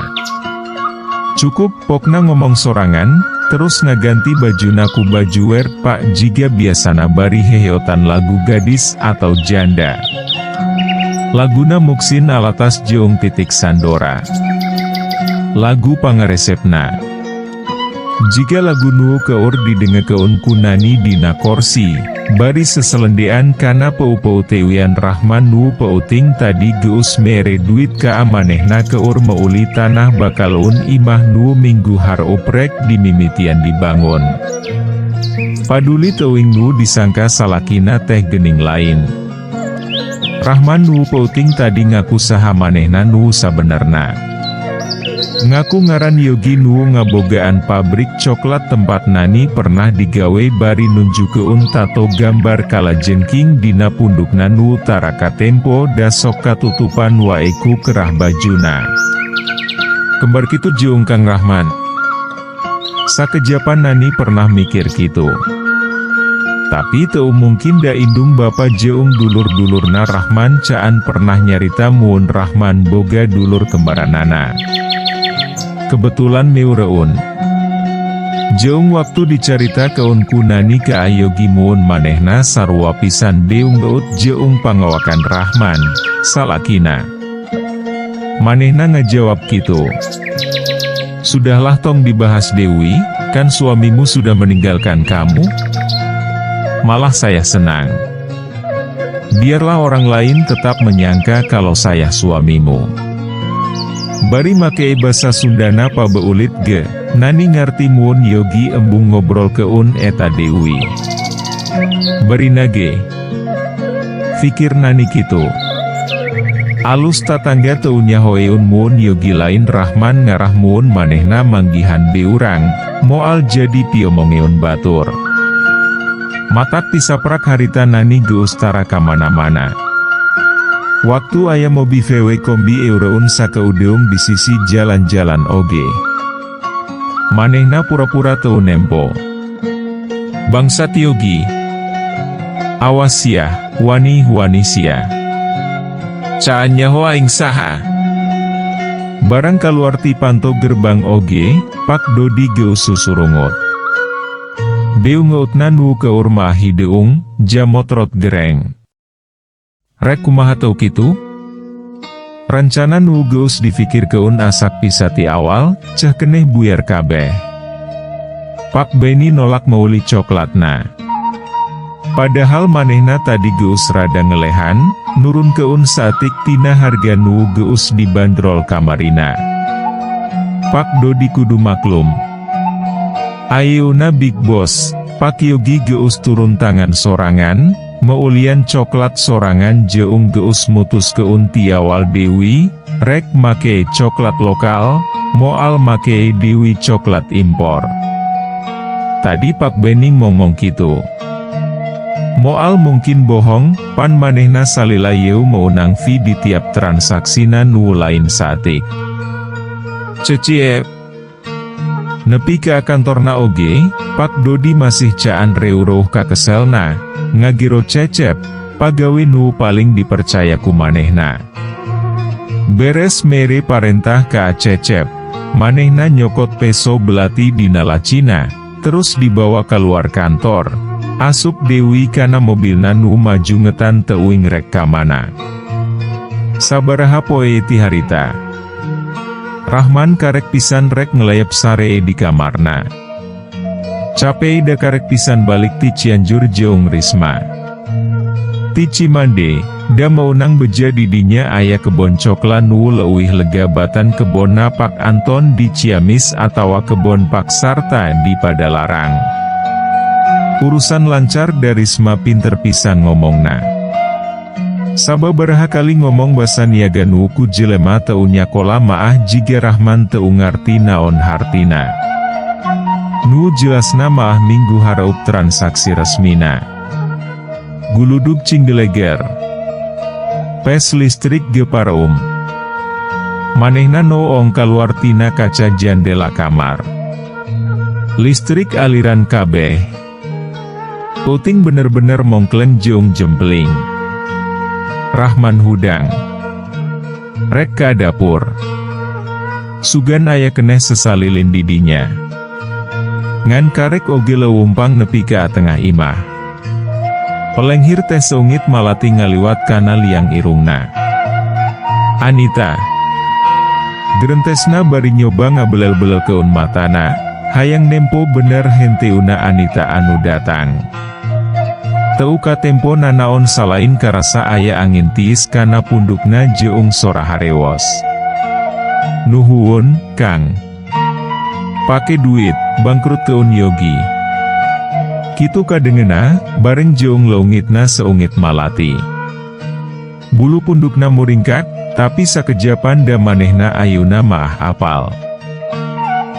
[SPEAKER 1] Cukup, pokna ngomong sorangan, terus ngaganti bajuna ku baju wer pak jiga biasana bari heheotan lagu Gadis atau Janda. Laguna Muksin Alatas jeung Titik Sandora. Lagu pangaresepna. Jiga lagu nu keur didengekeun ku Nani dina korsi, bari seselendean kana peu-peutewian. Rahman nu peuting tadi geus mere duit ka manehna keur meuli tanah bakaleun imah nu minggu hareup rek dimimitian dibangun. Paduli teuing nu disangka salakina teh gening lain. Rahman nu peuting tadi ngaku saha manehna nu sabenerna. Ngaku ngaran Yogi nu ngabogaan pabrik coklat tempat Nani pernah digawe, bari nunjukeun tato gambar kalajengking dina pundukna nu tara katempo, da sok katutupan wae ku kerah bajuna. Kembar kitu jeung Kang Rahman. Sakejapan Nani pernah mikir kitu. Tapi teu mungkin, da indung bapa jeung dulur-dulurna Rahman caan pernah nyarita mun Rahman boga dulur kembaranana. Kebetulan meureun. Jeung waktu dicaritakeun ku Nani ka Yogi mun manehna sarua pisan beungeut jeung pangawakan Rahman, salakina. Manehna ngajawab kitu. "Sudahlah, tong dibahas deui, kan suamimu sudah meninggalkan kamu. Malah saya senang. Biarlah orang lain tetap menyangka kalau saya suamimu." Bari make basa Sundana pabeulit ge, Nani ngarti mun Yogi embung ngobrolkeun eta Dewi. Berina ge. Fikir Nani kitu. Alus tatangga teu nyahoeun mun Yogi lain Rahman, ngarah mun manehna manggihan beurang, moal jadi piomongeun batur. Matak tisaprak harita Nani geus tara kamana-mana. Waktu aya mobi VW Kombi eureun sakeudeung di sisi jalan-jalan oge. Manehna pura-pura teu nempo. Bangsat Yogi. Awas sia, wani-wani sia. Caan nyaho aing saha. Barang kaluar ti panto gerbang oge, Pak Dodi geus susurungut. Beungeutna nu keur maah hideung, jamotrot gereng. Rek kumaha teu kitu? Rencana nu geus difikirkeun asak pisan ti awal, ceh keneh buyar kabeh. Pak Beni nolak meuli coklatna. Padahal manehna tadi geus rada ngelehan, nurunkeun saeutik tina harga nu geus dibandrol kamarina. Pak Dodi kudu maklum. Ayeuna Big Boss, Pak Yogi geus turun tangan sorangan, meulian coklat sorangan jeung geus mutuskeun ti awal deui, rek make coklat lokal, moal make deui coklat impor. Tadi Pak Beni ngomong kitu. Moal mungkin bohong, pan manehna salila yeu meunang fee di tiap transaksina nu lain saeutik. Ceciep. Nepi ka kantorna oge, Pak Dodi masih caan reuruh kakeselna, ngagiro Cecep, pagawe nu paling dipercaya ku manehna. Beres mere parentah ka Cecep, manehna nyokot peso belati dina lacina, terus dibawa keluar kantor. Asup deui kana mobilna nu maju ngetan teuing rek ka mana. Sabaraha poe ti harita. Rahman karek pisan rek ngelayap sare di kamarna. Cape da karek pisan balik ti Cianjur jeung Risma. Ti Cimande, da meunang beja didinya aya kebon coklat nu leuwih lega batan kebonna Pak Anton di Ciamis atawa kebon Pak Sarta di Padalarang. Urusan lancar, da Risma pinter pisan ngomongna. Sababaraha kali ngomong basa niaga nu ku jelema teu nyakola maah jiga Rahman teu ngarti naon hartina. Nu jelasna maah minggu hareup transaksi resmina. Guludug cinggeleger. Pes listrik ge pareum. Manehna noong kaluar tina kaca jandela kamar. Listrik aliran kabeh. Peuting bener-bener mongkleng jeung jempeling. Rahman hudang. Rek ka dapur. Sugan aya keneh sesalilin didinya. Ngan karek oge leumpang nepi ka tengah imah. Pelenghir teh seungit malati ngaliwat kana liang irungna. "Anita." Gerentesna bari nyoba ngabelel-belelkeun matana, Hayang nempo bener henteuna Anita anu datang. Teu katempo nanaon salain karasa aya angin tiis kana pundukna jeung sora harewos. "Nuhuun, Kang." "Pake duit, bangkrutkeun Yogi." Kitu kadengena, bareng jeung leungitna seungit malati. Bulu pundukna muringkak, tapi sakejapan da manehna ayeuna maah apal.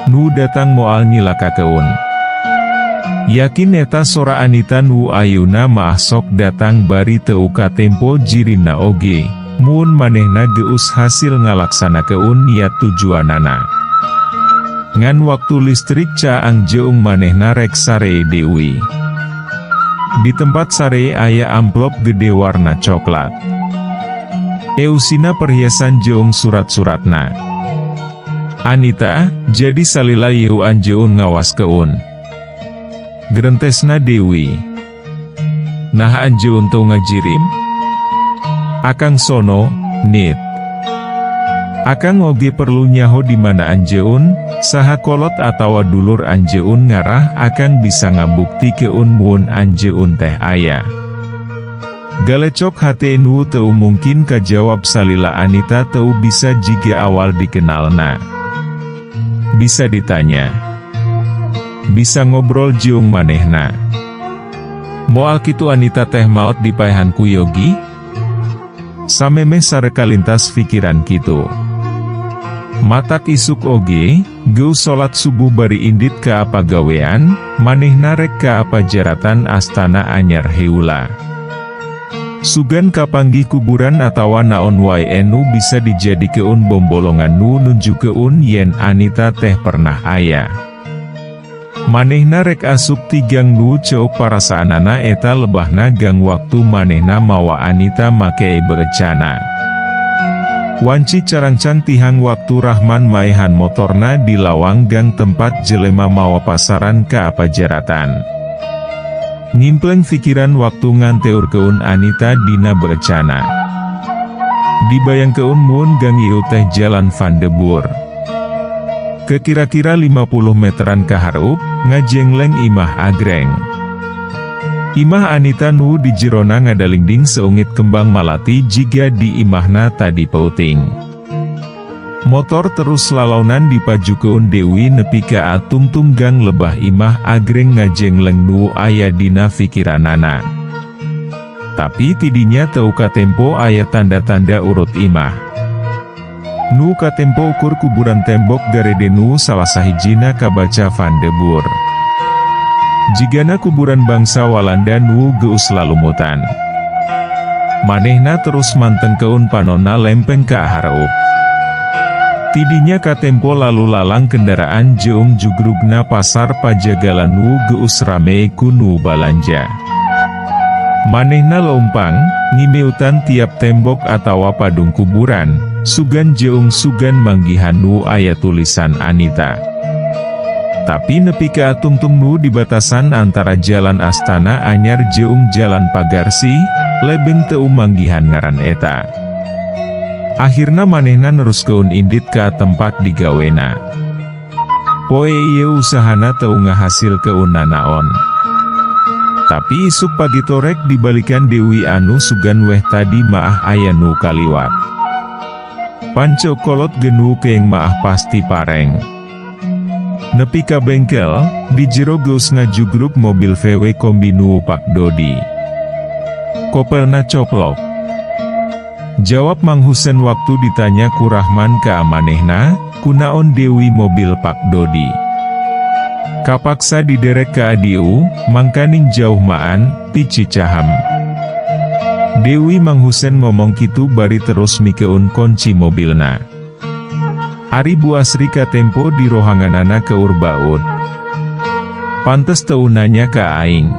[SPEAKER 1] Nu datang moal nyilakakeun. Yakin eta sora Anita nu ayeuna maah sok datang bari teu katempo jirinna oge, mun manehna geus hasil ngalaksanakeun niat tujuanana. Ngan waktu listrik caang jeung manehna rek saree Dewi. Di tempat saree aya amplop gede warna coklat. Eusina perhiasan jeung surat-suratna. "Anita, jadi salila ieu anjeun ngawaskeun?" Gerentesna Dewi. "Nah, anjeun teu ngajirim?" "Akang sono, Nit. Akang oge perlu nyaho di mana anjeun, saha kolot atawa dulur anjeun ngarah akang bisa ngabuktikeun mun anjeun teh aya." Galecok hate nu teu mungkin kajawab salila Anita teu bisa jiga awal dikenalna. Bisa ditanya. Bisa ngobrol jeung manehna. Moal kitu Anita teh maot dipaehan ku Yogi? Samemeh sare kalintas pikiran kitu. Matak isuk oge, geus salat subuh bari indit ka pagawean, manehna rek ka pajaratan Astana Anyar heula. Sugan kapanggih kuburan atawa naon wae nu bisa dijadikeun bombolongan nu nunjukeun yen Anita teh pernah aya. Manehna rek asup ti gang nu ceuk parasaanana eta lebahna gang waktu manehna mawa Anita make berecana. Wanci carangcang tihang waktu Rahman maehan motorna di lawang gang tempat jelema mawa pasaran ka pajaratan. Ngimpleng pikiran waktu nganteurkeun Anita dina berecana. Dibayangkeun mun gang ieu teh Jalan Van de Boer. Kekira-kira 50 meteran kahareup, ngajengleng imah agreng. Imah Anita nu di jerona ngadalingding seungit kembang malati jiga di imahna tadi peuting. Motor terus lalaunan dipajukeun Dewi nepi ka tungtung gang lebah imah agreng ngajengleng nu aya dina pikiranana. Tapi tidinya teu katempo aya tanda-tanda urut imah. Nu katempo ukur kuburan tembok garede nu salah sahijina kabaca Van de Boer. Jigana kuburan bangsa Walanda nu geus lalumutan. Manehna terus mantengkeun panonna lempeng ka hareup. Tidinya katempo lalu lalang kendaraan jeung jugrugna pasar Pajagalan nu geus rame ku nu balanja. Manehna leumpang, ngimeutan tiap tembok atawa padung kuburan, sugan jeung sugan manggihan nu aya tulisan Anita. Tapi nepi ka tungtung nu di batasan antara Jalan Astana Anyar jeung Jalan Pagarsih, lebeng teu manggihan ngaran eta. Akhirna manehna neruskeun indit ka tempat digawena. Poe ieu usahana teu ngahasilkeun nanaon. Tapi isuk pagi torek dibalikan Dewi anu sugan weh tadi maah aya nu kaliwat. Pan ceuk kolot ge nu keeng maah pasti pareng. Nepi ka bengkel, di jero geus ngajugruk mobil VW kombi nu Pak Dodi. "Kopelna coplok," jawab Mang Husen waktu ditanya ku Rahman ka manehna, kunaon Dewi mobil Pak Dodi. "Kapaksa diderek ka dieu, mangkaning jauh maan, ti Cicahem." Dewi Mang Husen ngomong kitu bari terus mikeun kunci mobilna. Ari Bu Asri katempo di rohanganana keur baut. "Pantes teu nanya ka aing."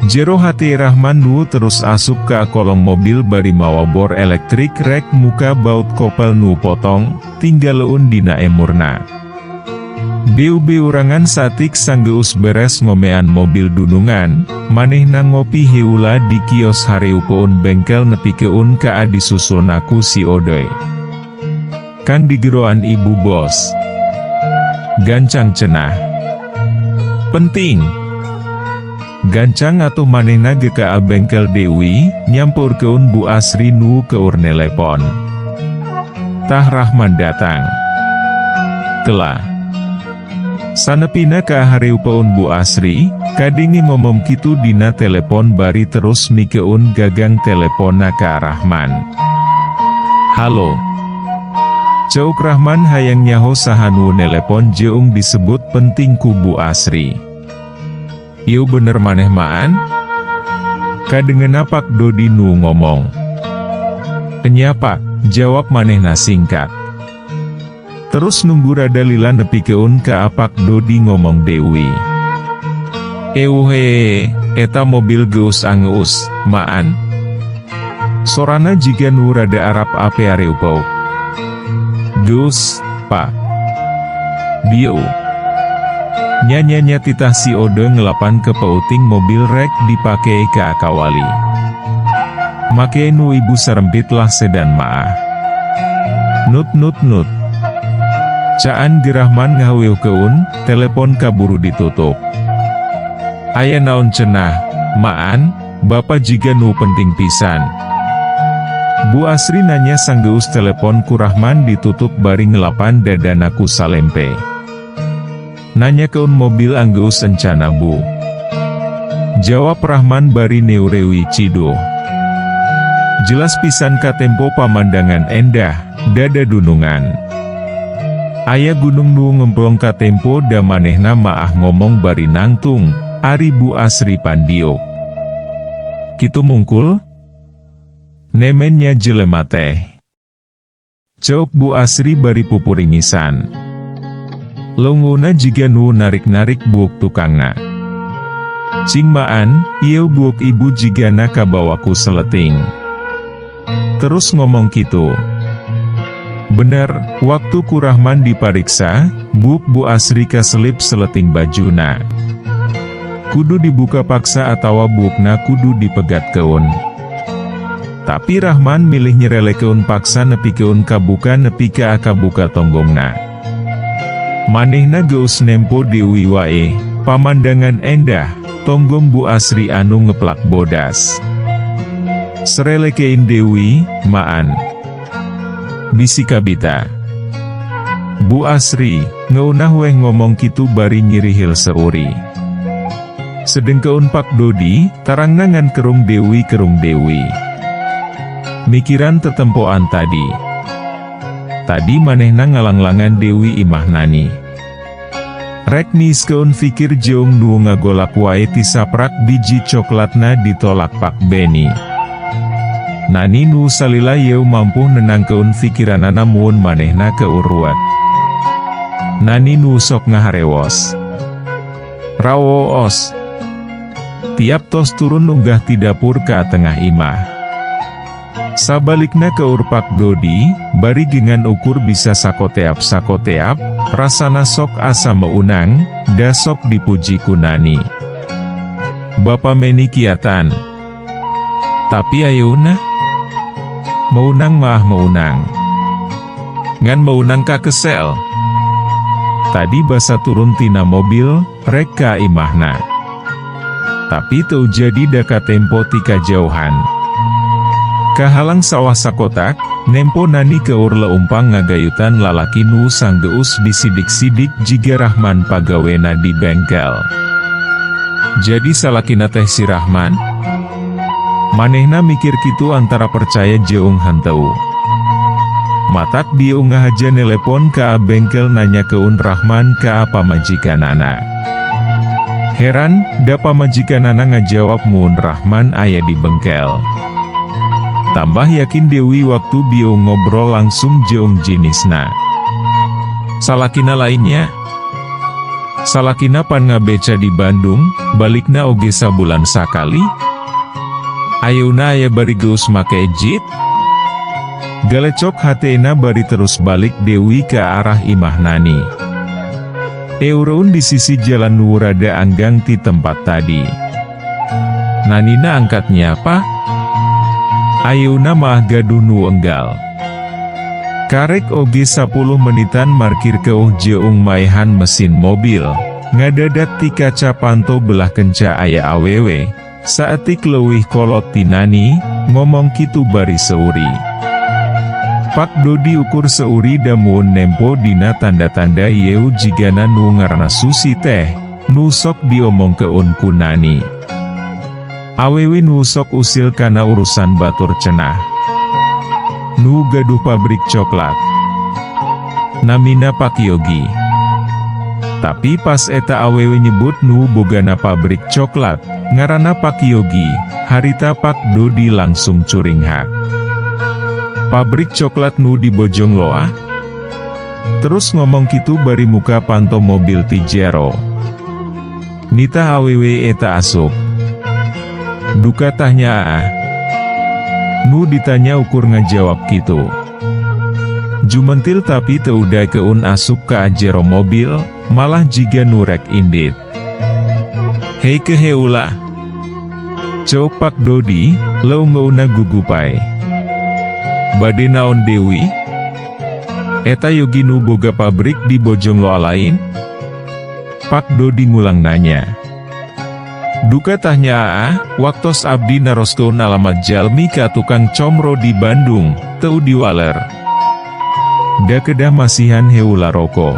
[SPEAKER 1] Jero hati Rahman nu terus asup ka kolong mobil bari mawa bor elektrik rek muka baut kopel nu potong, tinggaleun dina emurna. Beu-beurangan satik sanggeus beres ngomean mobil dunungan, manehna ngopi heula di kios hareupeun bengkel nepikeun ka disusulna ku si Odoy. "Kan digeroan ibu bos." Gancang cenah. Penting. Gancang atuh manehna ge ka bengkel Dewi, nyampeurkeun Bu Asri nu keur nelepon. Tah Rahman datang. Telah. Sanepina ka hareupeun Bu Asri, kadenge ngomong kitu dina telepon bari terus mikeun gagang teleponna ka Rahman. "Halo." Ceuk Rahman hayang nyaho saha nu nelepon jeung disebut penting ku Bu Asri. "Ieu bener maneh, Maan?" Kadengena Pak Dodi nu ngomong. "Enya, Pak," jawab manehna singkat. Terus nunggu rada lila nepikeun ka Pak Dodi ngomong deui. "Euhe, eta mobil geus angeus, Maan." Sorana jiga nu rada arap ape areupeuk. "Geus, Pak. Bieu." Nya titah si Ode ngelapan ke peuting mobil rek dipake ka kawali. Make nu ibu sarempit lah sedan maah. Nut nut nut. Caan Gerahman ngaheuweuhkeun, telepon kaburu ditutup. "Aya naon cenah, Maan, Bapak jiga nu penting pisan?" Bu Asri nanya sanggeus telepon ku Rahman ditutup bari ngelapan dadana ku salempe. "Nanyakeun mobil anggeus encana, Bu," jawab Rahman bari neureui ciduh. Jelas pisan katempo pamandangan endah, dada dunungan. Aya gunung nu ngemplong katempo da manehna maah ngomong bari nangtung, ari Bu Asri pandiuk. "Kitu mungkul? Nemennya jelema teh," ceuk Bu Asri bari pupuringisan. Longona jiga nu narik-narik buuk tukangna. "Cing Maan, ieu buuk ibu jigana kabawa ku seleting." Terus ngomong kitu. Bener, waktu ku Rahman dipariksa, buuk Bu Asri kaselip seleting bajuna. Kudu dibuka paksa atawa buukna kudu dipegatkeun. Tapi Rahman milih nyerelekeun paksa nepikeun kabuka nepi ka kabuka tonggongna. Manehna geus nempo deui wae, pamandangan endah, tonggong Bu Asri anu ngeplak bodas. "Serelekein deui, Maan. Bisi kabita." Bu Asri, ngeunah weh ngomong kitu bari nyirihil seuri. Sedengkeun Pak Dodi, tarangna ngan kerung deui kerung deui. Mikiran tetempoan tadi. Tadi manehna ngalanglangan deui imah Nani. Rek niiskeun fikir jeung nu ngagolak wae tisaprak biji coklatna ditolak Pak Beni. Nani nu salila yeu mampu nenangkeun fikiranana mun manehna keur ruwet. Nani nu sok ngaharewos. Rawoos. Tiap tos turun unggah ti dapur ka tengah imah. Sabalikna keur Pak Dodi, bari gengan ukur bisa sakoteap-sakoteap, rasana sok asa meunang, da sok dipuji ku Nani. "Bapa meni kiatan." Tapi ayeuna? Meunang mah meunang. Ngan meunang ka kesel. Tadi basa turun tina mobil, rek ka imahna. Tapi teu jadi da katempo ti kajauhan. Kahalang sawah sakotak, nempo Nani keur leumpang ngagayutan lalaki nu sanggeus disidik-sidik jiga Rahman pagawena di bengkel. Jadi salakina teh si Rahman? Manehna mikir kitu antara percaya jeung henteu. Matak dia ngahaja nelepon ka bengkel nanyakeun Rahman ka pamajikanana. Heran, da pamajikanana ngajawab mun Rahman aya di bengkel. Tambah yakin deui waktu bio ngobrol langsung jeung jinisna. Salakina lainnya. Salakina pan ngabeca di Bandung, balikna oge sabulan sakali. Ayeuna aya bari geus make jeep. Galecok hatena bari terus balik deui ke arah imah Nani. Eureun di sisi jalan nu rada anggang ti tempat tadi. Nanina angkatnya apa? Ayeuna mah gaduh nu enggal. Karek oge 10 menitan markir keuh jeung maehan mesin mobil, ngadadak ti kaca panto belah kenca aya awewe, saetik leuwih kolot ti Nani, ngomong kitu bari seuri. Pak Dodi ukur seuri damuun nempo dina tanda-tanda yeu jigana nu ngaranna Susi teh, nu sok diomongkeun ku Nani. Awewe nu sok usil kana urusan batur cenah. Nu gaduh pabrik coklat. Namina Pak Yogi. Tapi pas eta awewe nyebut nu bogana pabrik coklat, ngaranna Pak Yogi, harita Pak Dodi langsung curinghak. "Pabrik coklat nu di Bojongloa?" Terus ngomong kitu bari muka panto mobil ti jero. Nitah awewe eta asup. "Duka tah nyaah." Nu ditanya ukur ngajawab kitu. Jumentil tapi teu daekeun asup ka jero mobil, malah jiga nu rek indit. "Hei, ke heula." Ceuk Pak Dodi, leungeunna gugupay. "Bade naon deui? Eta Yogi nu boga pabrik di Bojongloa lain?" Pak Dodi ngulang nanya. "Duka tah nyaah, waktos abdi naroskeun alamat jalmi ka tukang comro di Bandung, teu diwaler. Da kedah masihan heula roko.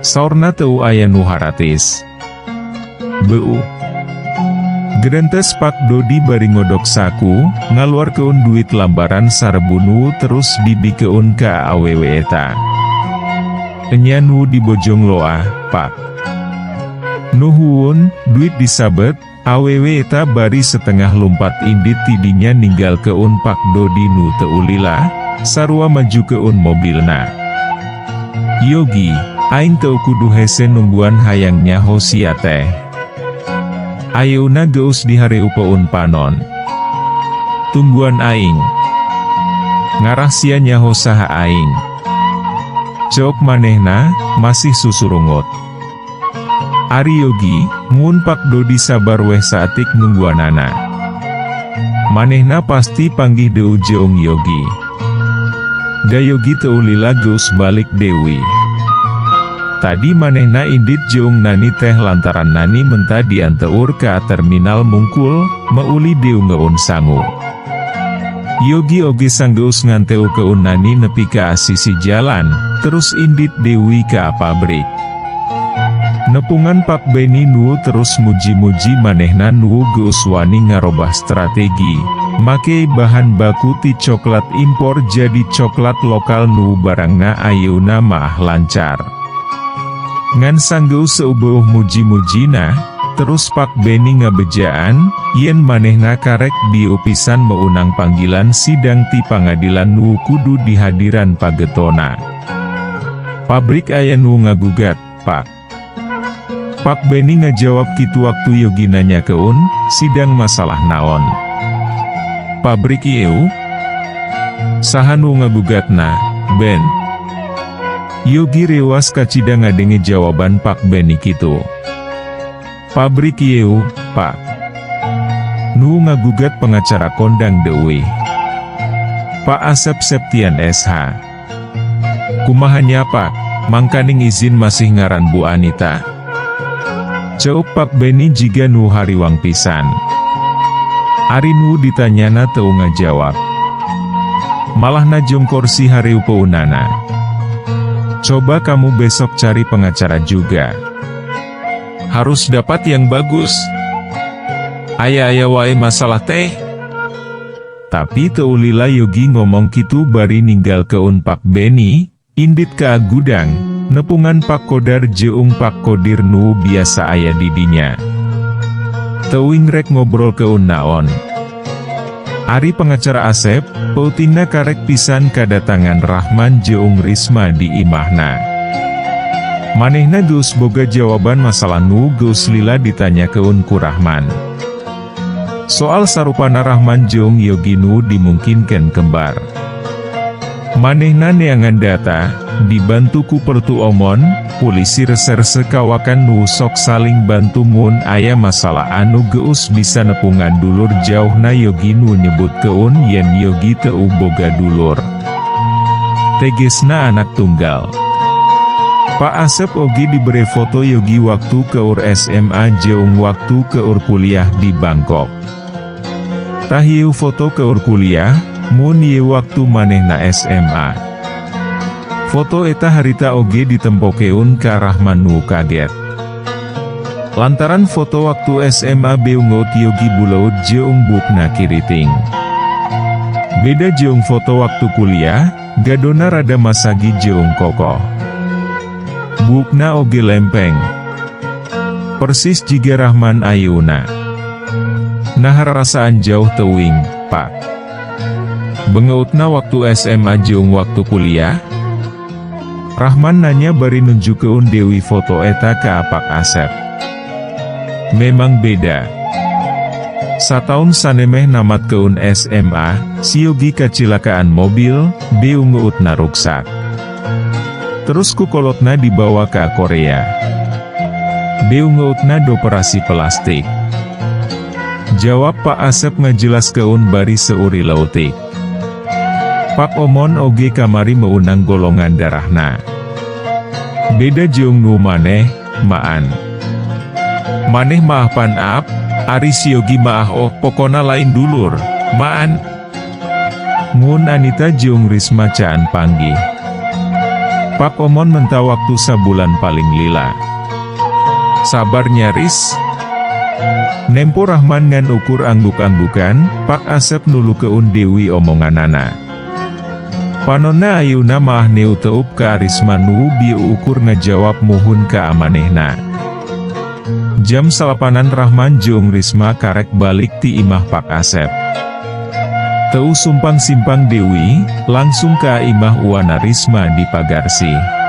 [SPEAKER 1] Saurna teu aya nu haratis." "Beu." Gerentes Pak Dodi bari ngodok saku, ngaluarkeun duit lambaran 1.000 nu terus dibikeun ka awewe eta. "Enya nu di Bojongloa, Pak. Nuhun." Duit disabet, awewe eta bari setengah lumpat indit tidinya ninggalkeun Pak Dodi nu teu lila, sarua majukeun mobilna. "Yogi, aing teu kudu hese nungguan hayang nyaho sia teh. Ayeuna geus dihareupeun panon. Tungguan aing. Ngarah sia nyaho saha aing." Ceuk manehna, masih susurungut. "Ari Yogi, mun Pak Dodi sabar weh saetik nungguanana. Manehna pasti panggih deui jeung Yogi." Da Yogi teu lila geus balik deui. Tadi manehna indit jeung Nani teh lantaran Nani menta dianteur ka terminal mungkul, meuli deungeun sangu. Yogi oge sanggeus nganteurkeun Nani nepi ka sisi jalan, terus indit deui ka pabrik. Nepungan Pak Beni nu terus muji-muji manehna nu geus wani ngarobah strategi, make bahan baku ti coklat impor jadi coklat lokal nu barangna ayeuna mah lancar. Ngan sanggeus seubeuh muji-mujina, terus Pak Beni ngabejaan, yen manehna karek dieu pisan meunang panggilan sidang ti pangadilan nu kudu dihadiran pagetona. "Pabrik aya nu ngagugat, Pak." Pak Beni ngajawab kitu waktu Yogi nanyakeun, sidang masalah naon. "Pabrik ieu? Saha nu ngagugatna, Ben?" Yogi rewas kacida ngadenge jawaban Pak Beni kitu. "Pabrik ieu, Pak. Nu ngagugat pengacara kondang deui. Pak Asep Septian SH." "Kumaha nya, Pak, mangkaning izin masih ngaran Bu Anita?" Ceuk Pak Beni jiga nu hariwang pisan. Ari nu ditanyana teu ngajawab. Malah najongkor si hareupeunana. "Coba kamu besok cari pengacara juga. Harus dapat yang bagus. Aya-aya wae masalah teh." Tapi teu lila Yogi ngomong kitu bari ninggalkeun Pak Beni, indit ka gudang, nepungan Pak Kodar jeung Pak Kodir nu biasa aya didinya. Teuing rek ngobrolkeun naon. Ari pengacara Asep, peutingna karek pisan kadatangan Rahman jeung Risma di imahna. Manehna geus boga jawaban masalah nu geus lila ditanyakeun ku Rahman. Soal sarupana Rahman jeung Yogi nu dimungkinkan kembar. Manehna neangan data, dibantu ku Pertu Omon, polisi reserse kawakan nu sok saling bantu mun aya masalah anu geus bisa nepungan dulur jauhna Yogi nu nyebutkeun yen Yogi teu boga dulur. Tegesna anak tunggal. Pak Asep oge dibere foto Yogi waktu keur SMA jeung waktu keur kuliah di Bangkok. Tah, ieu foto keur kuliah, mun ieu waktu manehna SMA. Foto eta harita oge ditempokeun ka Rahman nu kaget. Lantaran foto waktu SMA beungeut Yogi buleud jeung buukna kiriting. Beda jeung foto waktu kuliah, gadona rada masagi jeung kokoh. Buukna oge lempeng. Persis jiga Rahman ayeuna. Nah, rasaan jauh teuing, Pak. Beungeutna waktu SMA jeung waktu kuliah? Rahman nanya bari nunjukeun Dewi foto eta ka Pak Asep. Memang beda. Sataun sanemeh namatkeun SMA, si Yogi kacilakaan mobil, beungeutna ruksak. Terus ku kolotna dibawa ke Korea. Beungeutna dioperasi plastik. Jawab Pak Asep ngajelaskeun bari seuri leutik. Pak Omon oge kamari meunang golongan darahna. Beda jeung nu maneh, Maan. Maneh maah pan AB, ari si Yogi maah oh, pokona lain dulur, Maan. Mun Anita jeung Risma caan panggih. Pak Omon menta waktu sabulan paling lila. Sabar nya, Ris. Nempo Rahman ngan ukur angguk-anggukan, Pak Asep nulukeun Dewi omonganana. Panonna ayeuna maah neuteup ka Risma nu bieu ukur ngajawab muhun ka amanehna. Jam 9-an Rahman jeung Risma karek balik ti imah Pak Asep. Teu sumpang-simpang Dewi, langsung ka imah uana Risma di Pagarsih.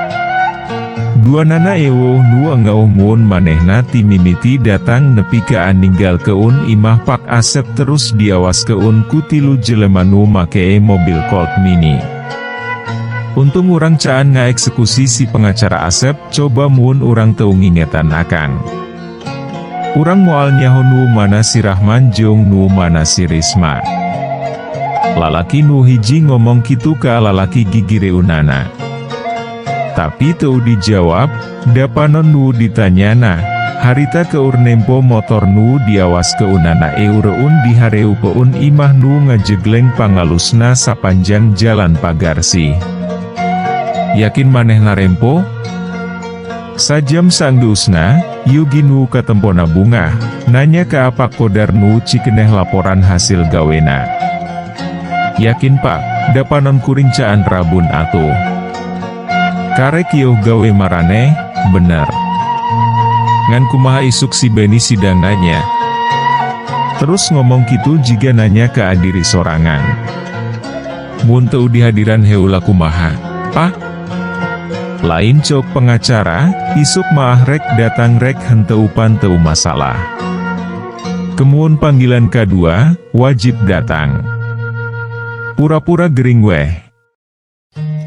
[SPEAKER 1] Duanana euweuh nu engauh mun manehna ti mimiti datang nepi ka ninggalkeun imah Pak Asep, terus diawaskeun ku tilu jelema nu make mobil Colt Mini. Untung urang caan ngaeksekusi si pengacara Asep, coba mun urang teu ngingetan akang. Urang moal nyaho nu mana si Rahman jeung nu mana si Risma. Lalaki nu hiji ngomong kitu ka lalaki gigireunana. Tapi teu dijawab, da panon nu ditanyana, harita keur nempo motor nu diawaskeunana eureun dihareupeun imah nu ngajegleng pangalusna sapanjang jalan Pagarsih. Yakin maneh narempo? Sajam sanggeusna, Yogi nu katempona bungah, nanya ka Pak Kodar nu cikeneh laporan hasil gawena. Yakin, Pak, da panon kuring caan rabun atuh. Karek yeuh gawe maraneh, bener. Ngan kumaha isuk si Beni sidang nanya. Terus ngomong kitu jiga nanya ke diri sorangan. Mun teu dihadiran heula kumaha, Pak? Lain cok pengacara, isuk maah rek datang rek henteu pan teu masalah. Kemuun panggilan kedua, wajib datang. Pura-pura gering weh.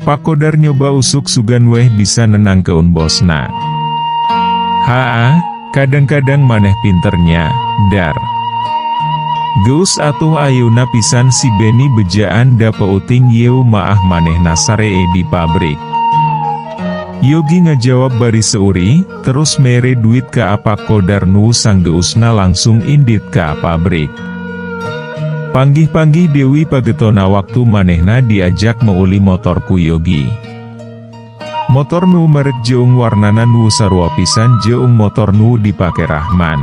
[SPEAKER 1] Pak Kodar nyoba usuk sugan weh bisa nenangkeun bosna. Haa, kadang-kadang maneh pinternya, Dar. Geus atuh, ayeuna pisan si Beni bejaan da peuting yeu maah manehna saree di pabrik. Yogi ngajawab bari seuri, terus mere duit ka Pak Kodar nu sanggeusna langsung indit ka pabrik. Panggih-panggih Dewi pagetona waktu manehna diajak meuli motor ku Yogi. Motor nu merek jeung warnana nu sarua pisan jeung motor nu dipake Rahman.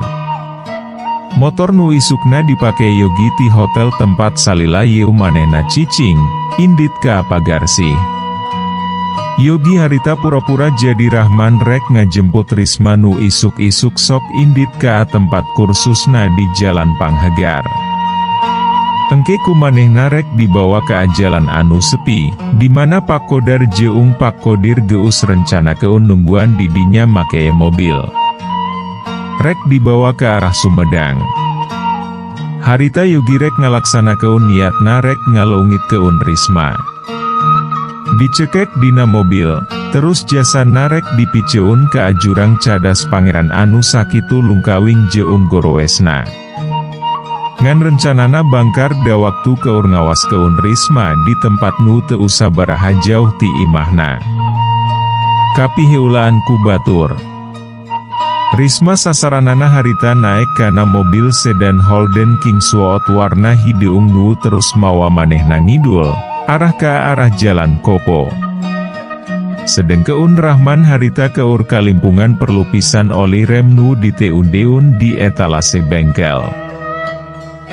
[SPEAKER 1] Motor nu isukna dipake Yogi ti hotel tempat salila yeu manehna cicing, indit ka Pagarsih. Yogi harita pura-pura jadi Rahman rek ngajemput Risma nu isuk-isuk sok indit ka tempat kursusna di Jalan Panghegar. Engke ku manehna rek dibawa ke jalan anu sepi, di mana Pak Kodar jeung Pak Kodir geus rencanakeun nungguan didinya make mobil. Rek dibawa ke arah Sumedang. Harita Yogi rek ngalaksanakeun niatna rek ngaleungitkeun Risma. Dicekek dina mobil, terus jasana rek dipiceun ke jurang Cadas Pangeran anu sakitu lungkawing jeung gorowesna. Ngan rencanana bangkar da waktu keur ngawaskeun Risma di tempat nu teu sabaraha jauh ti imahna. Kapiheulaan ku batur. Risma sasaranana harita naek kana mobil sedan Holden Kingswood warna hideung nu terus mawa manehna ngidul, arah ka arah Jalan Kopo. Sedengkeun Rahman harita keur kalimpungan perlu pisan oli rem nu diteun-deun di etalase bengkel.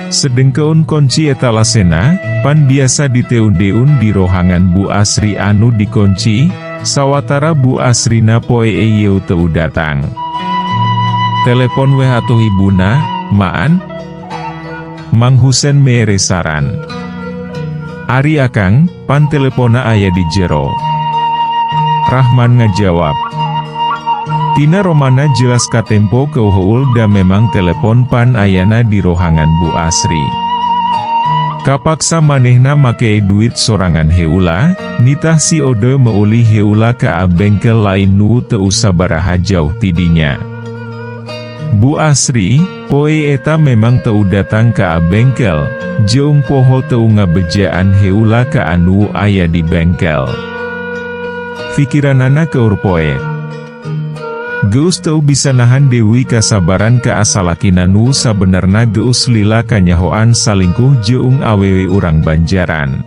[SPEAKER 1] Sedengkeun kunci etalasena, pan biasa diteun-deun di rohangan Bu Asri anu dikunci, sawatara Bu Asrina poe ieu teu datang. "Telepon weh atuh ibuna, Maan." Mang Husen mere saran. "Ari akang, pan telepona aya di jero." Rahman ngajawab. Tina romana jelas katempo keuheul da memang telepon pan ayana di rohangan Bu Asri. Kapaksa manehna make duit sorangan heula, nitah si Ode meuli heula ka bengkel lain nu teu sabaraha jauh tidinya. Bu Asri, poe eta memang teu datang ka bengkel, jeung poho teu ngabejaan heula ka anu aya di bengkel. Fikiranana keur poek. Geus teu bisa nahan Dewi kasabaran ka salakina nu sabenerna geus lila kanyahoan salingkuh jeung awewe urang Banjaran.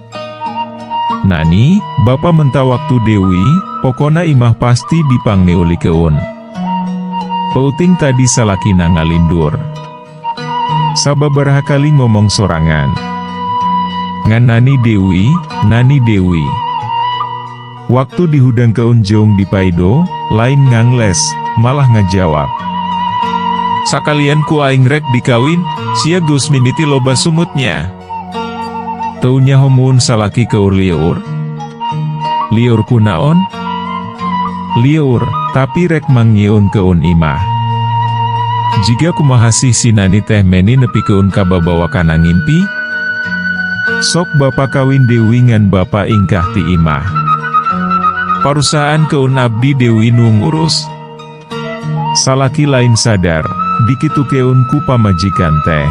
[SPEAKER 1] "Nani, Bapa menta waktu Dewi, pokona imah pasti dipangmeulikeun." Peuting tadi salakina ngalindur. Sababaraha kali ngomong sorangan. Ngan Nani Dewi, Nani Dewi. Waktu dihudangkeun jeung dipaido, lain ngangles, malah ngajawab.
[SPEAKER 2] "Sakalian ku aing rek dikawin, sia geus mimiti loba sumutnya."
[SPEAKER 1] Teu nyaho mun salaki keur lieur. "Lieur kunaon?" "Lieur, tapi rek mangnyieunkeun imah. Jiga kumaha sih si Nani teh meni nepikeun kababawa kana ngimpi? Sok Bapa kawin Dewi ngan Bapa ingkah ti imah.
[SPEAKER 2] Parusahaan keun abdi Dewi nu ngurus."
[SPEAKER 1] Salaki lain sadar, dikitukeun ku pamajikan teh.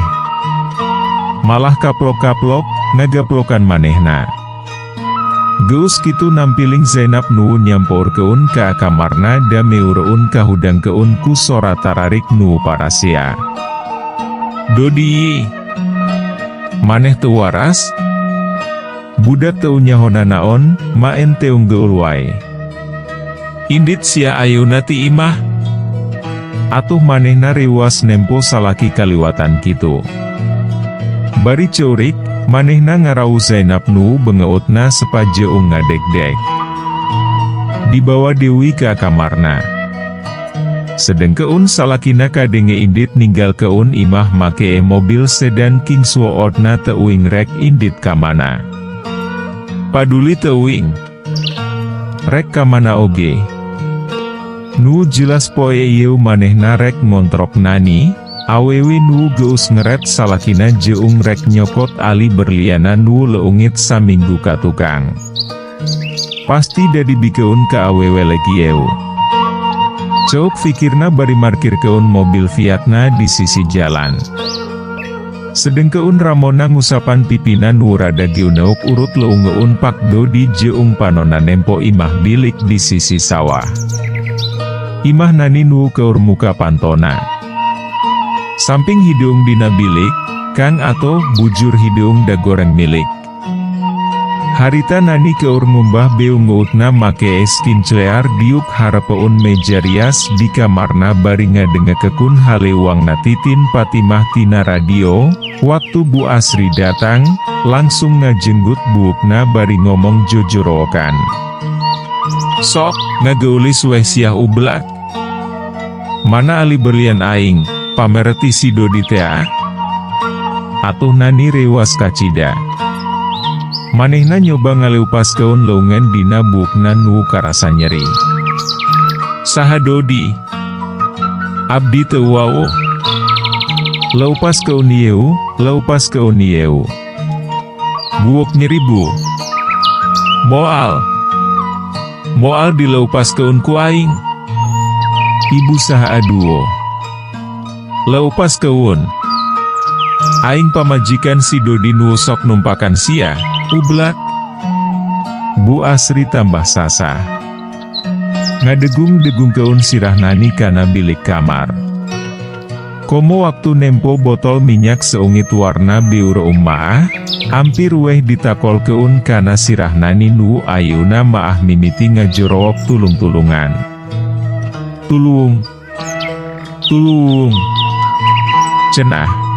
[SPEAKER 1] Malah kaplok-kaplok, ngagaplokan manehna. Geus kitu nampiling Zainab nu nyamperkeun ka kamarna da meureun kahudangkeun ku sora tararik nu parasea.
[SPEAKER 2] "Dodi! Maneh teu waras?"
[SPEAKER 1] Budak teu nyaho nanaon, maen teunggeur wae.
[SPEAKER 2] "Indit sia ayeuna ti imah."
[SPEAKER 1] Atuh manehna reuwas nempo salaki kaliwatan kitu. Bari ceurik, manehna ngarauh Zainab nu bengeutna sepa jeung ngadegdeg. Dibawa Dewi ka kamarna. Sedengkeun salakina kadenge indit ninggalkeun imah make mobil sedan Kingswoodna teuing rek indit kamana.
[SPEAKER 2] "Paduli teuing.
[SPEAKER 1] Rek kamana oge. Nu jelas poe ieu manehna rek ngontrok Nani, awewe nu geus ngeret salakina jeung rek nyokot ali berliana nu leungit saminggu ka tukang. Pasti da dibikeun ka awewe legi eu." Ceuk fikirna bari markirkeun mobil Fiatna di sisi jalan. Sedengkeun Ramona ngusapan pipina nu rada geuneuk urut leungeun Pak Dodi jeung panona nempo imah bilik di sisi sawah. Imah Nani nu keur muka pantona. Samping hideung dina bilik, Kang atau bujur hideung da goreng milik. Harita Nani keur ngumbah beungeutna make skincare diuk harepeun meja rias di kamarna bari ngadengkeun halewangna Titin Patimah tina radio. Waktu Bu Asri datang, langsung ngajenggut buukna bari ngomong jojorowokan.
[SPEAKER 2] "Sok, ngageulis weh siah ublak. Mana ali berlian aing, pamereti si Dodi tea?"
[SPEAKER 1] Atuh Nani rewas kacida. Manehna nyoba ngaleupaskeun leungeun dina buukna nu karasa nyeri.
[SPEAKER 2] "Saha Dodi? Abdi teu wawuh."
[SPEAKER 1] "Leupaskeun ieu, leupaskeun ieu."
[SPEAKER 2] "Buuk nyeri, Bu. Moal. Moal dileupaskeun ku aing."
[SPEAKER 1] "Ibu saha aduo?"
[SPEAKER 2] "Leupaskeun." Aing pamajikan si Dodi nu sok numpakan sia, ublak. Bu Asri tambah sasah. Ngadegung-degungkeun sirah Nani kana bilik kamar. Komo waktu nempo botol minyak seungit warna beureum maah, ampir weh ditakolkeun kana sirah Nani nu ayeuna maah mimiti ngajorowok tulung-tulungan. Tulung. Tulung. Cenah.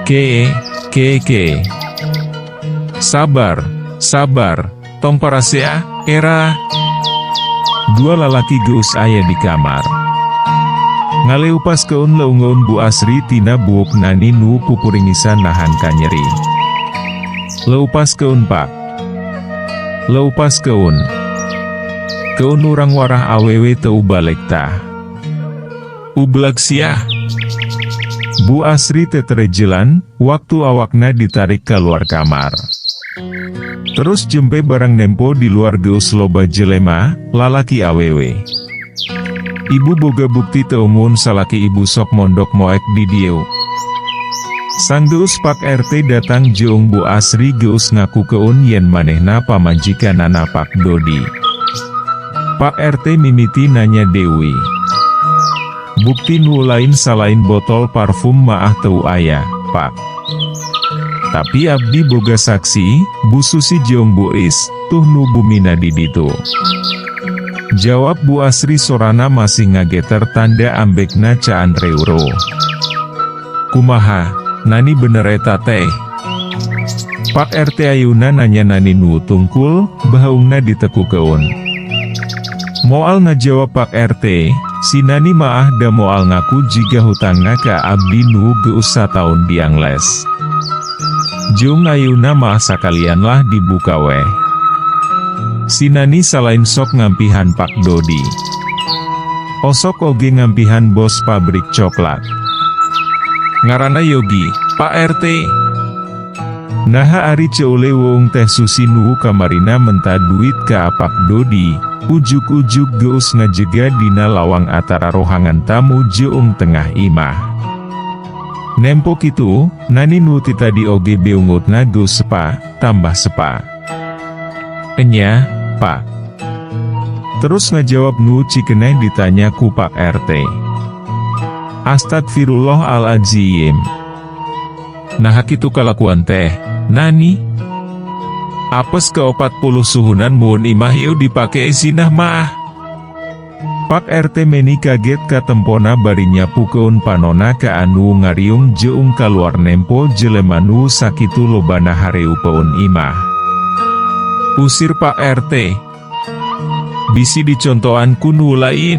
[SPEAKER 2] Ke, ke, ke. Sabar, sabar, tong parasea, era. Dua lalaki geus aya di kamar. Ngaleupaskeun leungeun Bu Asri tina buuk Nani nu pupuringisan nahan kanyeri. Leupaskeun, Pak. Leupaskeun. Keun urang warah awewe teu balik tah. Ublak siah. Bu Asri teterejelan, waktu awakna ditarik keluar kamar. Terus jempe barang nempo di luar geus loba jelema, lalaki awewe. Ibu boga bukti teu mun salaki ibu sok mondok moek di dieu? Sanggeus Pak RT datang jeung Bu Asri geus ngakukeun yen manehna pamajikanana Pak Dodi. Pak RT mimiti nanya deui. Bukti nu lain salain botol parfum maah teu aya, Pak. Tapi abdi boga saksi, Bu Susi jeung Bu Is, tuh nu bumina di ditu. Jawab Bu Asri, sorana masih ngageter tanda ambekna caan reuro. Kumaha, Nani, bener eta teh? Pak RT ayeuna nanya Nani nu tungkul, bahaungna ditekukeun. Moal ngajawab Pak RT, si Nani maah da moal ngaku jiga hutangna ka abdi nu geus sataun diangles. Jung ayeuna maah sakalian lah dibuka weh. Si Nani salain sok ngampihan Pak Dodi, osok oge ngampihan bos pabrik coklat. Ngarana Yogi, Pak RT. Naha ari ceule weung teh Susi nu kamarina menta duit ka Pak Dodi, ujuk-ujuk geus ngajega dina lawang atara rohangan tamu jeung tengah imah. Nempo kitu, Nani nu ti tadi oge beungutna geus sepa, tambah sepa. Enya, Pak. Terus ngajawab nu cikeneh ditanya ku Pak RT. Astagfirullahaladzim. Nah, kitu kalakuan teh, Nani? Apes ke 40 suhunan mun imah ieu dipake zinah mah. Pak RT meni kaget katempona bari nyapukeun panona ka anu ngariung jeung kaluar nempo jelema nu sakitu lobana hareupeun imah. Usir, Pak RT. Bisi dicontoan ku nu lain.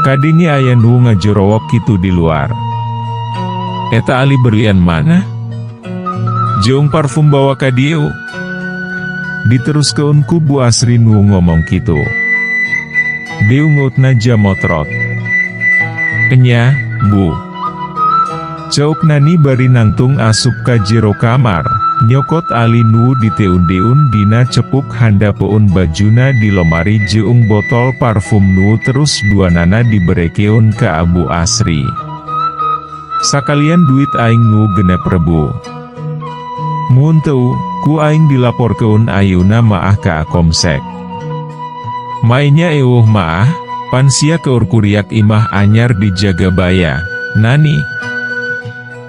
[SPEAKER 2] Kadenge aya nu ngajorowok kitu di luar. Eta ali berlian mana? Jeung parfum bawa ka dieu. Diteruskeun ku Bu Asri nu ngomong kitu. Beungutna jamotrot. Enya, Bu. Ceuk Nani bari nangtung asup ka jero kamar, nyokot ali nu diteun-deun dina cepuk handapeun bajuna di lomari jeung botol parfum nu terus duanana diberekeun ka Bu Asri. Sakalian duit aing nu 6.000. Mun teu, ku aing dilaporkeun ayeuna maah ka Komsek. Mainya ewuh maah, pan sia keur kuriak imah anyar dijaga baya, Nani.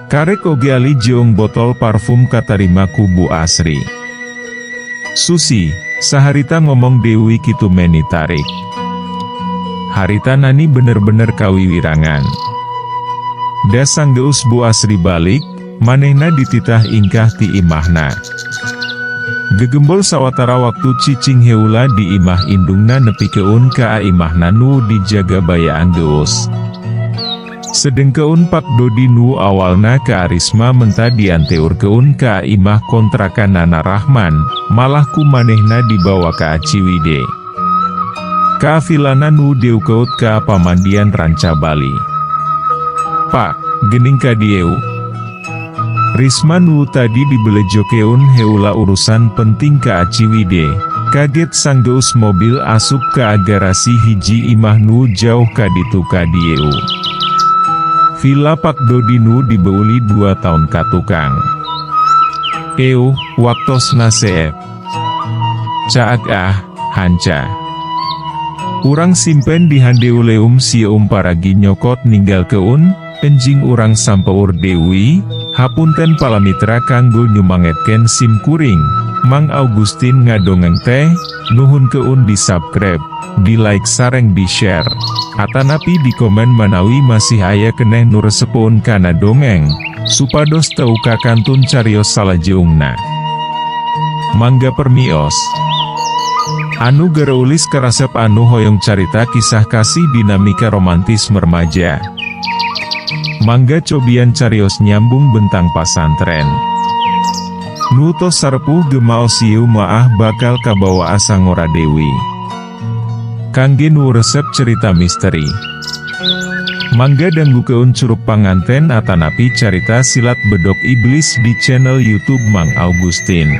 [SPEAKER 2] Karek oge ali jeung botol parfum katarima ku Bu Asri. Susi, saharita ngomong deui kitu meni tarik. Harita Nani bener-bener kawiwirangan. Da sanggeus Bu Asri balik, manehna dititah ingkah ti imahna. Gegembol sawatara waktu cicing heula di imah indungna nepikeun ka imahna nu dijaga baya anggeus. Sedengkeun Pak Dodi nu awalna ka Arisma menta dianteurkeun ka imah kontrakan Nana Rahman, malah ku manehna dibawa ka Ciwidey. Ka vilana nu deukeut ka pamandian Ranca Bali. Pak, gening ka dieu. Risma nu tadi dibelejokeun heula urusan penting ka Ciwidey, kaget sanggeus mobil asup ka garasi hiji imah nu jauh ka ditu ka dieu.
[SPEAKER 1] Villa Pak Dodi nu dibeuli 2 taun katukang. Euh, waktosna seep. Caag ah, hanca. Urang simpen di handeuleum sieum paragi nyokot ninggalkeun, enjing urang sampeur deui, hapunten palamitra kanggo nyumangetkeun sim kuring, Mang Augustin ngadongeng teh, nuhunkeun di subscribe, di like sareng di share. Atanapi di komen manawi masih aya keneh nu resepeun kana dongeng, supados teu kakantun carios salajeungna. Mangga permios. Anu gareulis karasep anu hoyong carita kisah kasih dinamika romantis remaja. Mangga cobian carios Nyambung Bentang Pasantren. Nu tos sarepuh ge maos ieu maah bakal kabawa asa ngora deui. Kangge nu resep cerita misteri. Mangga danggukeun Curug Panganten atanapi carita silat bedok iblis di channel YouTube Mang Augustin.